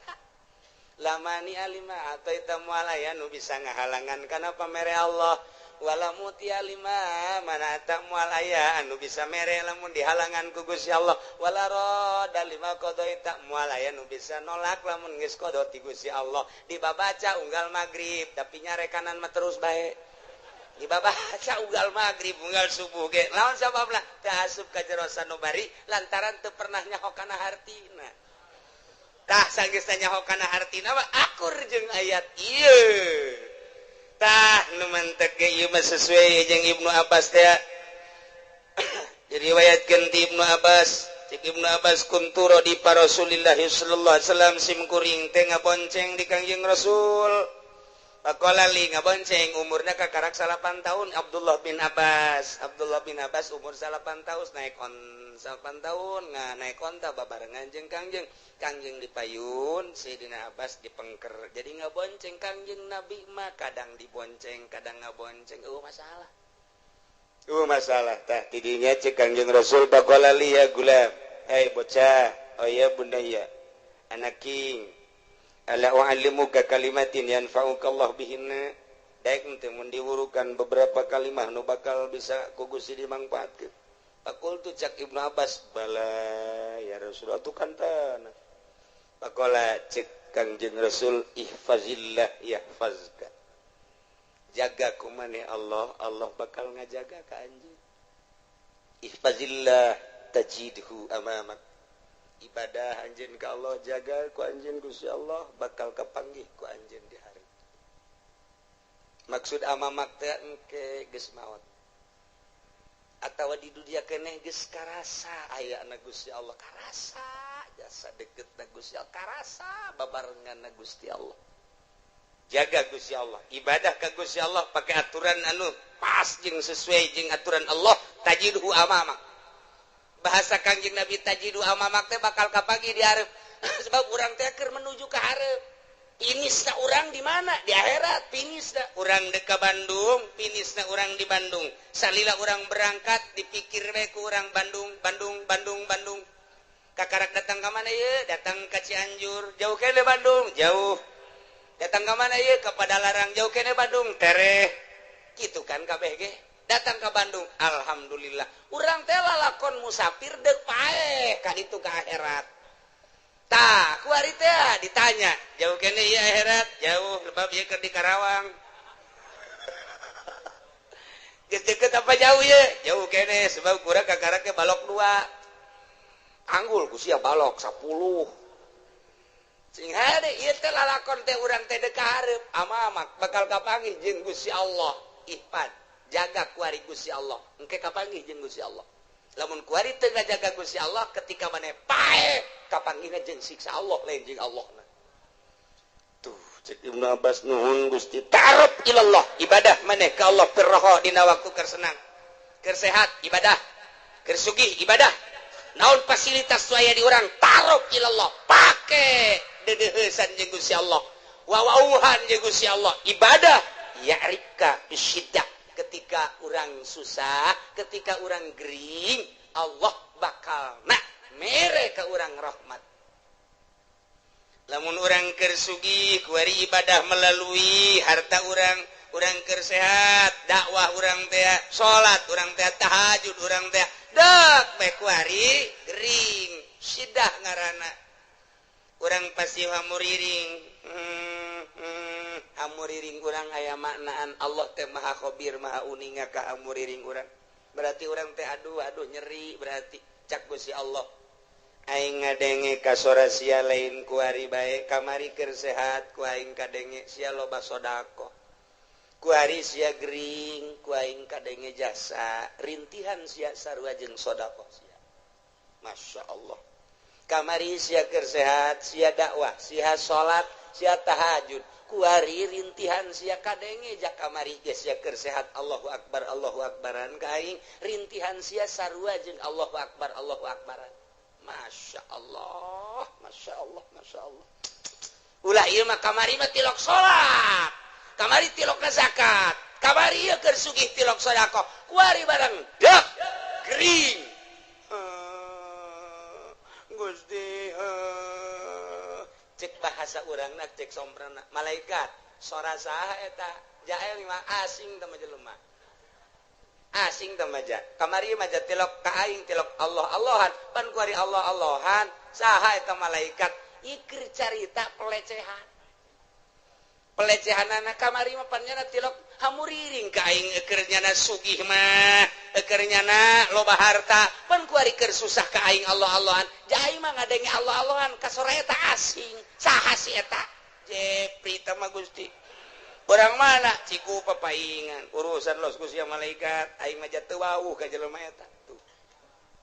lamani alima atau eta moal aya nu bisa ngahalangan kana pamere Allah, wala muti alima mana eta moal aya anu bisa mere lamun dihalangan ku Gusti Allah, wala rada lima qadaita moal aya nu bisa nolak lamun geus qada ti Gusti Allah. Dibabaca unggal magrib tapi nyarekanan mah terus bae. Dibabaca unggal magrib unggal subuh ge lawan sababna teu asup ka jero sanubari lantaran teu pernah nyaho kana hartina. Tah sanggeus nyaho kana hartina mah akur jeung ayat ieu. Tah nu mantek ge ieu mah sesuai jeung Ibnu Abbas teh. Diriwayatkeun ti Ibnu Abbas, cek Ibnu Abbas kunturo di para Rasulillah sallallahu alaihi wasallam sim kuring teh ngabonceng di Kangjeng Rasul. Pakola li ngabonceng umurna kakarak 8 tahun Abdullah bin Abbas. Abdullah bin Abbas umur 8 tahun naik on 8 tahun nga naik onta babarengan jeung Kangjeng. Kangjeng dipayun, Sayyidina Abbas dipengker. Jadi ngabonceng Kangjeng Nabi mah kadang dibonceng, kadang ngabonceng. Eueuh masalah. Eueuh masalah tah tidinya cek Kangjeng Rasul pakola li ya gulam. Hei bocah, oh ya bundaya. Anaking ala u'allimuka kalimatin yanfa'uka Allah bihinna. Daek teh mun diwurukan beberapa kalimah nu bakal bisa ku Gusti dimangfaatkeun. Faqultu cak Ibnu Abbas bala ya Rasulullah tu kantana. Faqala cek Kangjeng Rasul ihfazillah yahfazka. Jaga ku maneh Allah, Allah bakal ngajaga ka anjeun. Ihfazillah tajidhu amamak. Ibadah anjeun ka Allah jaga ku anjeun Gusti Allah bakal kapanggih ku anjeun di hari. Maksud amamak teh engke geus maot. Atawa di dunia keneh geus karasa aya na Gusti Allah, karasa jasa deket na Gusti Allah, karasa babarengan na Gusti Allah. Jaga Gusti Allah, ibadah ka Gusti Allah pakai aturan anu pas jeung sesuai jeung aturan Allah, tajidhu amamak. Bahasa Kangjeng Nabi tajidu amamak teh bakal kapagi di hareup. Sebab urang teh keur menuju ka hareup. Finisna urang di mana? Di akhirat finisna. Urang dek ka Bandung, finisna urang di Bandung. Salila urang berangkat dipikir we ku urang Bandung, Bandung, Bandung, Bandung. Kakarak datang ka mana ieu? Datang ka Cianjur, jauh kene Bandung, jauh. Datang ka mana ieu? Ka Padalarang, jauh kene Bandung, tereh. Kitu kan kabeh ge. Datang ke Bandung, alhamdulillah. Urang teh lalakon musafir deuk paeh ka ditu ka akhirat. Tah, kuari teh ditanya, jauh kene ieu akhirat? Jauh, sebab ieu keur di Karawang. Geus deukeut apa jauh ieu? Jauh kene sebab kurang kakarak ge balok 2. Anggul ku sia balok 10. Sing hade ieu teh lalakon teh urang teh deuk ka hareup, amamak bakal kapanggih jeung Gusti Allah. Ihfad, jaga kuari Gusti Allah. Engke kapanggih jeung Gusti Allah. Lamun kuari teu ngajaga Gusti Allah ketika maneh paeh kapanggihna jeung siksa Allah lain jeung Allahna. Tuh Cek Ibnu Abbas, nuhun Gusti. Ta'aruf ilallah, ibadah maneh ka Allah firroho dina waktu keur senang, keur sehat ibadah, keur sugih ibadah. Naon fasilitas nu aya di urang, ta'aruf ilallah, pake deudeuheusan jeung Gusti Allah, wawauhan jeung Gusti Allah, ibadah. Ya'rifka bisyiddah, ketika urang susah, ketika urang gering, Allah bakal nak mere ka urang rahmat. Lamun urang keur sugih kuari ibadah melalui harta urang, urang keur sehat dakwah urang teh, salat urang teh, tahajud urang teh, dek bae kuari gering, sidah ngaranna. Urang pasti hamuriring, hamuriring urang aya maknaan. Allah teh maha khabir, maha uninga ka hamuriring urang. Berarti urang teh aduh aduh nyeri, berarti cak Gusti Allah, aing ngadenge ka sora sia lain kuari bae, kamari keur sehat ku aing kadenge sia loba sedekah, kuari sia gering ku aing kadenge jasa rintihan sia sarua jeung sedekah sia. Masya Allah. Kamari sia keur sehat sia dakwah, sia salat, sia tahajud, kuari rintihan sia kadenge. Jak kamari ge sia keur sehat Allahu akbar Allahu akbaran ka aing, rintihan sia sarua jeung Allahu akbar Allahu akbaran. Masya Allah, Masya Allah, Masya Allah. Ulah ieu mah, kamari mah tilok salat, kamari tilok zakat, kamari ieu keur sugih tilok sedekah, kuari barang dek gering. Gusti, cek bahasa urangna, cek somprana, malaikat sora saha eta? Jael mah asing teh jelema, asing teh maja. Kamari mah tilok ka aing, tilok Allah Allahan, pan kuari Allah Allahan saha eta malaikat? Ikir carita pelecehan, pelecehan anak. Kamari mah pannyana tilok hamuriring ka aing, eukeur nyana sugih mah, eukeur nyana loba harta, pan kuari keur susah ka aing Allah Allahan. Jai mah ngadenge Allah Allahan ka sora eta asing, saha si eta? Jepri teh mah Gusti. Orang mana? Ciku papaingan urusan los ku sia malaikat, aing mah teu wawuh ka jelema eta. Tuh.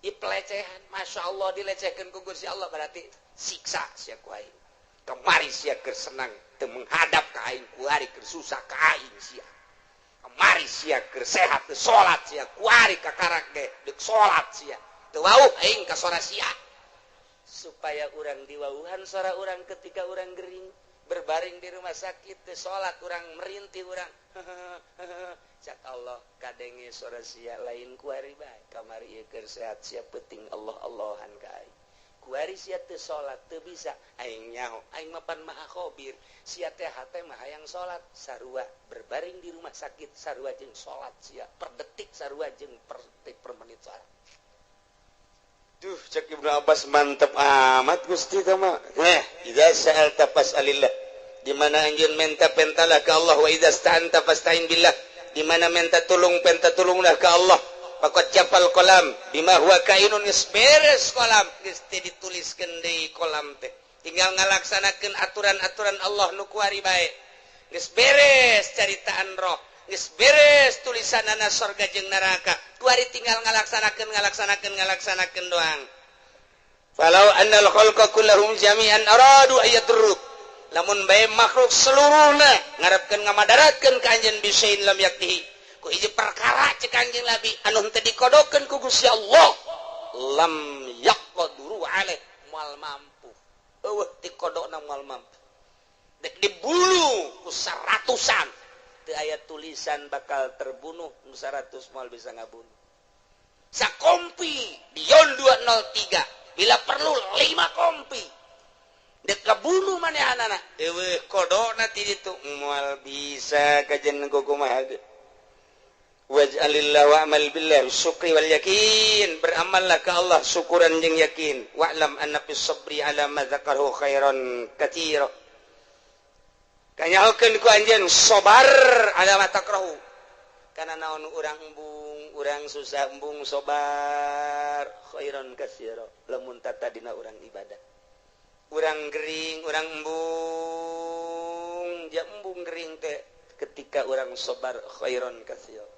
I pelecehan, Masya Allah, dilecehkeun ku Gusti Allah, berarti siksa sia ku aing. Kemari sia keur senang teu menghadap ka aing, kuari keur susah ka aing sia. Kemari sia keur sehat teu salat sia, kuari kakarak ge deuk salat sia. Teu wawuh aing ka sora sia. Supaya urang diwawuhan sora urang ketika urang gering, berbaring di rumah sakit, teu salat urang, merintih urang, cak Allah, kadenge sora sia lain kuari bae, kamari ieu keur sehat sia penting Allah Allahan ka aing, kuari sia teu salat teu bisa, aing nyaho, aing mah pan maha khabir. Sia teh hate mah hayang salat, sarua berbaring di rumah sakit sarua jeung salat sia, per detik sarua jeung per detik per menit salat. Duh, cek Ibnu Abbas, mantep amat Gusti tama. Eh, idza sa'alta fas'alillah. Di mana anjeun minta, pentalah ke Allah. Wa idza sta'anta fasta'in billah. Di mana minta tulung, penta tulunglah ke Allah. Faqad jaffal qalam bima huwa kainun, geus beres kolam, geus teu dituliskeun deui kolam teh. Tinggal ngalaksanakeun aturan-aturan Allah nu kuari bae. Geus beres caritaan roh, geus beres tulisanana sorga jeung neraka. Kuari tinggal ngalaksanakeun, ngalaksanakeun, ngalaksanakeun doang. Falau annal khalqa kullahum jami'an aradu ayadurruk, lamun bae makhluk seluruhna ngarepkeun ngamadaratkeun ka anjeun, bisain lam yaktihi, ku hiji perkara cek Kanjeng Nabi anu henteu dikodokeun ku Gusti Allah, lam yaqduru alaih, moal mampu. Eueuh dikodokna moal mampu. Dek dibunuh ku seratusan, teu aya tulisan bakal terbunuh, nu 100 moal bisa ngabunuh. Sakompi Dion 203, bila perlu 5 kompi dek kabunuh manehanana, eueuh kodokna ti ditu, moal bisa kajen kumaha ge. Waj'alillah wa'mal billah syukri wal yakin, beramallah ke Allah syukuran jeung yakin. Wa'lam anna fis sabri ala ma dzakarahu khairan katsira, kanyahokeun ku anjeun sabar ala ma takrahu, kana naon urang embung, urang susah embung, sabar, khairan katsira. Lamun tadina urang ibadah, urang gering, urang embung, ja embung gering teh, ketika urang sabar, khairan katsira,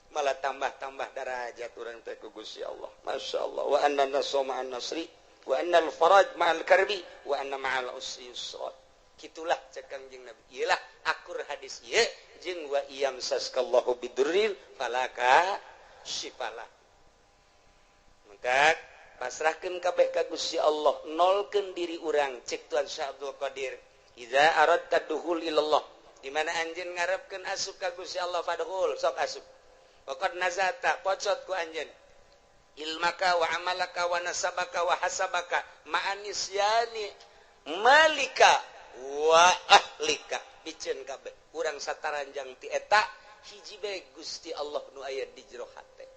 malah tambah-tambah darajat urang teh ku Gusti Allah. Masya Allah. Wa anna nasra ma'an nasri, wa anna al faraj ma'al karbi, wa anna ma'al usri yusra. Kitulah cek Kangjeng Nabi. Iyalah akur hadis ieu jeung wa iyam saskallahu bidurrin falaka syifalah. Maka pasrahkeun kabeh ka Gusti Allah, nolkeun diri urang cek Tuan Syekh Abdul Qadir. Iza aradta dukhul ilallah, di mana anjeun ngarepkeun asup ka Gusti Allah fadkhul, sok asup. Waqad nazata pocot ku anjeun. Ilmaka wa amalaka wa nasabaka wa hasabaka ma'anisyani malika wa ahlika biceun kabeh urang sataranjang ti eta hiji bae Gusti Allah nu aya di jero hate.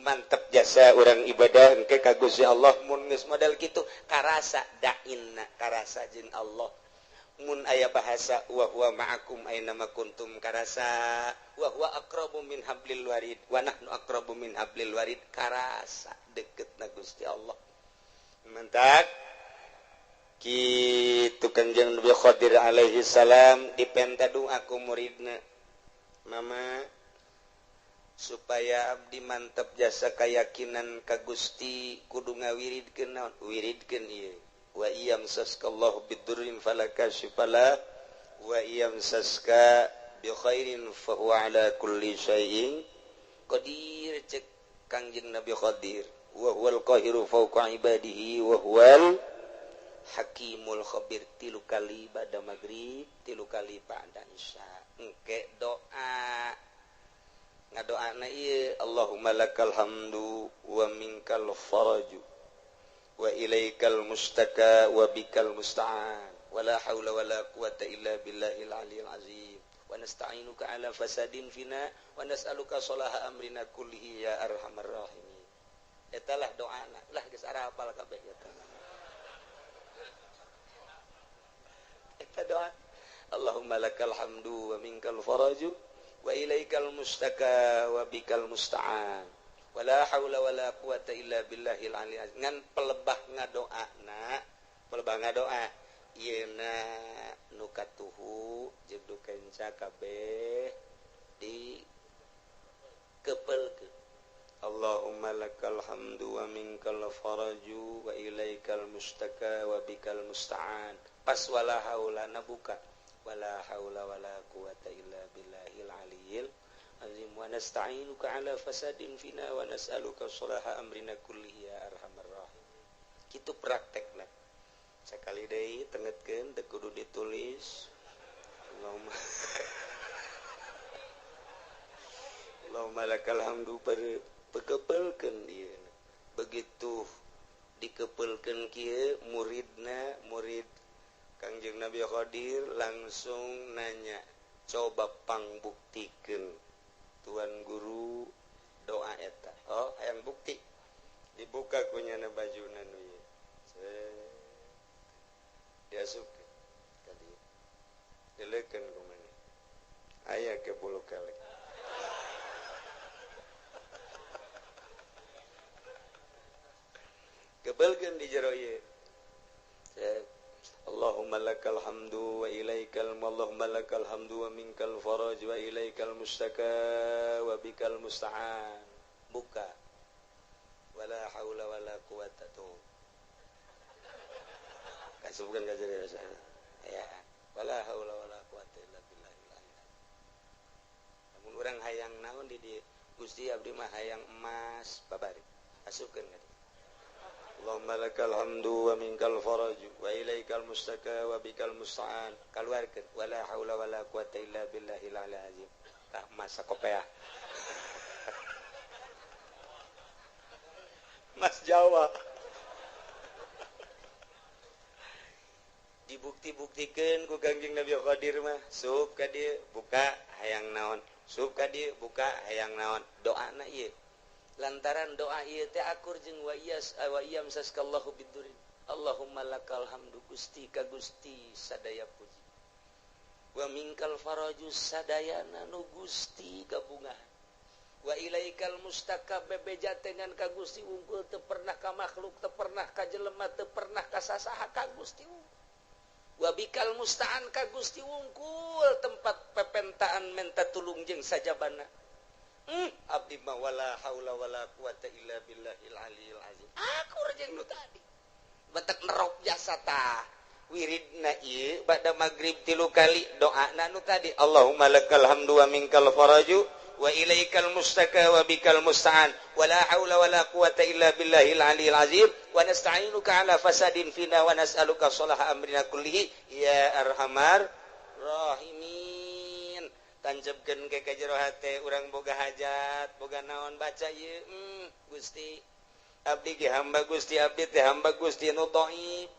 Mantep jasa urang ibadah engke ka Gusti Allah mun geus model kitu karasa dainna karasa jeung Allah. Mun aya bahasa wa huwa ma'akum aina ma kuntum karasa wa huwa aqrabu min hablil warid wa nahnu aqrabu min hablil warid karasa deketna Gusti Allah. Mantak kitu Kanjeng Nabi Khadir alaihi salam dipenta doa ku muridna, mama supaya abdi mantep jasa kayakinan ka Gusti kudu ngawiridkeun naon wiridkeun ieu wa iyam saskallahu bidurrin falaka syifala wa iyam saska bi khairin fa huwa ala kulli syai'in qadir cek Kangjeng Nabi Khadir wa huwal qahiru fawqa ibadihi wa huwal hakimul khabir. 3 kali ba'da maghrib, 3 kali ba'da isya. Engke doa ngadoana ieu Allahumma lakal hamdu wa minkal faraju wa ilaikal mustaka wa bikal musta'an wa la haula wa la quwata illa billahil aliyil azim wa nasta'inuka ala fasadin fina wa nas'aluka salaha amrina kullihi ya arhamar rahimin. Eta lah doana lah geus arapal kabeh eta. Eta doa Allahumma lakal hamdu wa minkal faraju wa ilaikal mustaka wa bikal musta'an wala haula wala quwata illa billahil aliyil azim. Ngan pelebah ngadoana, pelebah ngadoa yeuna nu katuhu jeung nu kenca kabeh di kepelkeun. Allahumma lakal hamdu wa minkal faraju wa ilaikal mustaka wa bikal musta'an. Pas wala haula na buka wala haula wala quwata illa billahil aliyil azim wa nasta'inuka ala fasadin fina wa nas'aluka salaha amrina kullihi ya arhamar rahimin. Kitu praktekna. Sakali deui tengetkeun teu kudu ditulis. Allahumma Allahumma lakal hamdu pekepelkeun ieu. Begitu dikepelkeun kieu muridna, murid Kangjeng Nabi Khadir langsung nanya, coba pangbuktikeun Tuan Guru doa eta. Oh, hayang bukti. Dibuka kunyana bajuna nu ieu. Diasupkeun ka dieu. Dileukeun ku maneh. Aya ke bulu kelek. Kebelkeun di jero ieu. Allahumma lakal hamdu wa ilaikal Allahumma lakal hamdu wa minkal faraj wa ilaikal mustaka wa bikal musta'an. Buka. Wala haula wala quwata tuh. Kasubkeun ka jero sana. Ya, wala haula wala quwata illa billahil aliyil azim. Lamun urang hayang naon di dieu? Gusti abdi mah hayang emas babari. Asupkeun ka dieu. Allahumma lakal hamdu wa minkal faraju wa ilaikal mustaka wa bikal musta'an. Kaluarkeun wala haula wala quwata illa billahil aliyil azim. Tah masa kopeah. Mas Jawa. Dibukti-buktikeun ku Kangjeng Nabi Khadir mah, sup ka dieu buka hayang naon, sup ka dieu buka hayang naon. Doana ieu. Lantaran doa ieu teh akur jeung wa iyas wa iyam saskallahu bidurin. Allahumma lakal hamdu Gusti ka Gusti sadaya puji. Wa minkal faraju sadayana nu Gusti kabungahan. Wa ilaikal mustaka bebeja dengan ka Gusti unggul teu pernah ka makhluk, teu pernah ka jelema, teu pernah ka sasaha ka Gusti unggul. Wa bikal musta'an ka Gusti unggul tempat pepentaan menta tulung jeung sajabana. Abdi mah wala haula wala quwata illa billahil aliyil azim. Aku jeung nu tadi. Betek nerok jasa tah. Wiridna ieu ba'da maghrib 3 kali doa nu tadi Allahumma lakal hamdu wa minkal faraju wa ilaikal mustaka wa bikal musta'an wa la haula wa la quwata illa billahil aliyil azim wa nasta'inuka ala fasadin fina wa nas'aluka sholaha amrina kullihi ya arhamar rahimin. Tancapkeun ke ka jero hate urang boga hajat boga naon baca ieu Gusti abdi ge hamba Gusti abdi teh hamba Gusti nu dhaif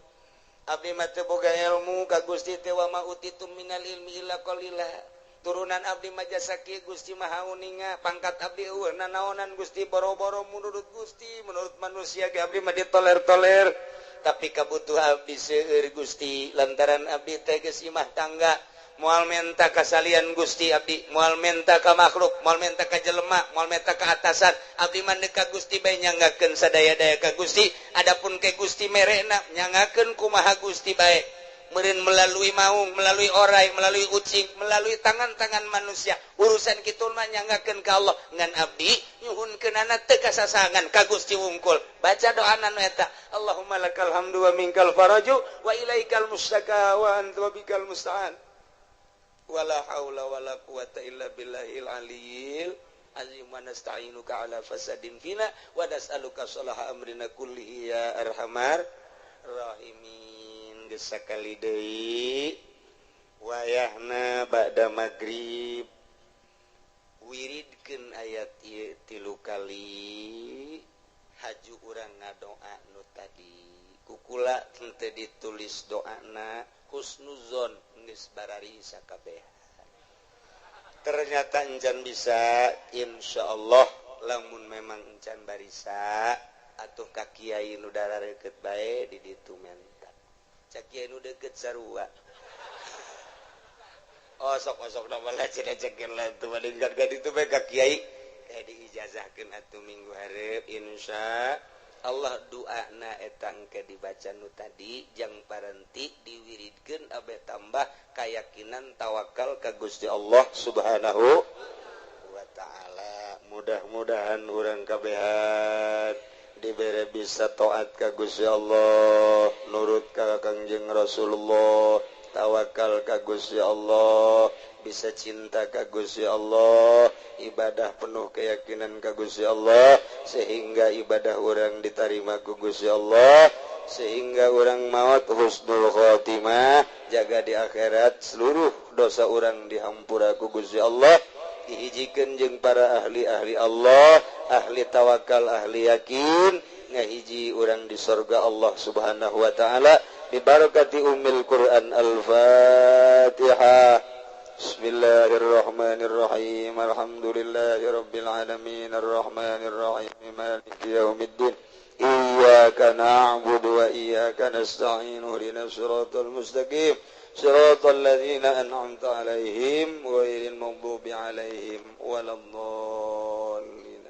abdi mah teu boga ilmu ka Gusti teh wa ma utitum minal ilmi illa qalila. Turunan abdi mah jasa kieu Gusti Maha Uninga pangkat abdi eueuh nanaonan Gusti boro-boro menurut Gusti menurut manusia ge abdi mah ditoler-toler tapi kabutuh abdi seueur Gusti lantaran abdi teh geus imah tangga moal menta kasalian Gusti abdi moal menta ka makhluk moal menta ka jelema moal menta ka atasan abdi mah ka Gusti bae nyanggakeun sadaya-daya ka Gusti adapun ke Gusti merena nyanggakeun kumaha Gusti bae meureun melalui maung melalui orai melalui ucing melalui tangan-tangan manusia urusan kitu mah nyanggakeun ka Allah ngan abdi nyuhunkeunana teu kasasangan ka Gusti wungkul baca doana nu eta Allahumma lakal hamdu wa minkal faraju wa ilaikal mustaka wa anta bikal musta'an wala haula wala quwata illa billahil aliyil azim wa nasta'inuka ala fasadin fina wa nas'aluka sholaha amrina kullihi ya arhamar rahimin. Geus sakali deui wayahna ba'da magrib wiridkeun ayat ieu 3 kali haju urang ngadoa nu tadi kukula teu ditulis doana husnuzon geus barari sakabehan. Ternyata encan bisa insyaallah lamun memang encan barisa atuh ka kiai nu darareukeut bae di ditu menta cak kiai nu deukeut sarua osok-osok na malah cenah cekeun lah tuh malingkat ka ditu bae ka kiai kayak diijazahkeun atuh minggu hareup insya Allah doana eta engke dibaca nu tadi jang parenti diwiridkeun abe tambah keyakinan tawakal ka Gusti Allah Subhanahu wa taala. Mudah-mudahan urang kabehan dibere bisa taat ka Gusti Allah, nurut ka Kangjeng Rasulullah, tawakal ka Gusti Allah, bisa cinta ka Gusti Allah, ibadah penuh keyakinan ka Gusti Allah sehingga ibadah orang diterima ku Gusti Allah, sehingga orang maut husnul khotimah, jaga di akhirat seluruh dosa orang dihampura ku Gusti Allah, dihijikeun jeung para ahli-ahli Allah, ahli tawakal, ahli yakin, ngahiji orang di surga Allah Subhanahu wa taala bi barakati ummil Quran. Al-Fatihah. Bismillahirrahmanirrahim. Alhamdulillahirabbil alamin arrahmanirrahim maliki yaumiddin. Iyyaka na'budu wa iyyaka nasta'in ihdinas siratal mustaqim siratal ladzina an'amta 'alaihim ghairil maghdubi 'alaihim waladdallin.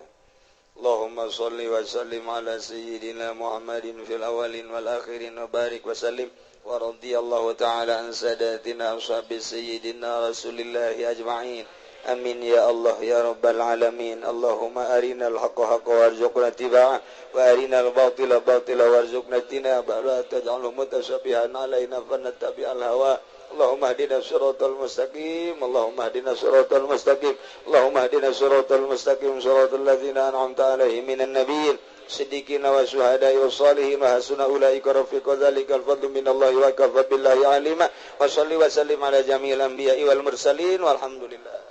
Allahumma shalli wa sallim ala sayyidina Muhammadin fil awwalin wal akhirin wa barik wa sallim wa radiyallahu ta'ala an sadatina ashabi sayyidina Rasulillahi ajma'in. Amin ya Allah ya rabbal alamin. Allahumma arinal haqqa haqqa warzuqna ittiba'ah wa arinal batila batila warzuqna ijtinabah la taj'alhu mutasyabihan alaina fanattabi'al hawa. Allahumma hdina siratal mustaqim. Allahumma hdina siratal mustaqim. Allahumma hdina siratal mustaqim siratal ladzina an'amta alaihim minan nabiyyin siddiqina wa syuhada'i wa shalihin wa hasuna ulaika rafiqa dzalikal fadlu minallahi wa kafa billahi alima. Wa shalli wa sallim ala jami'il anbiya'i wal mursalin walhamdulillah.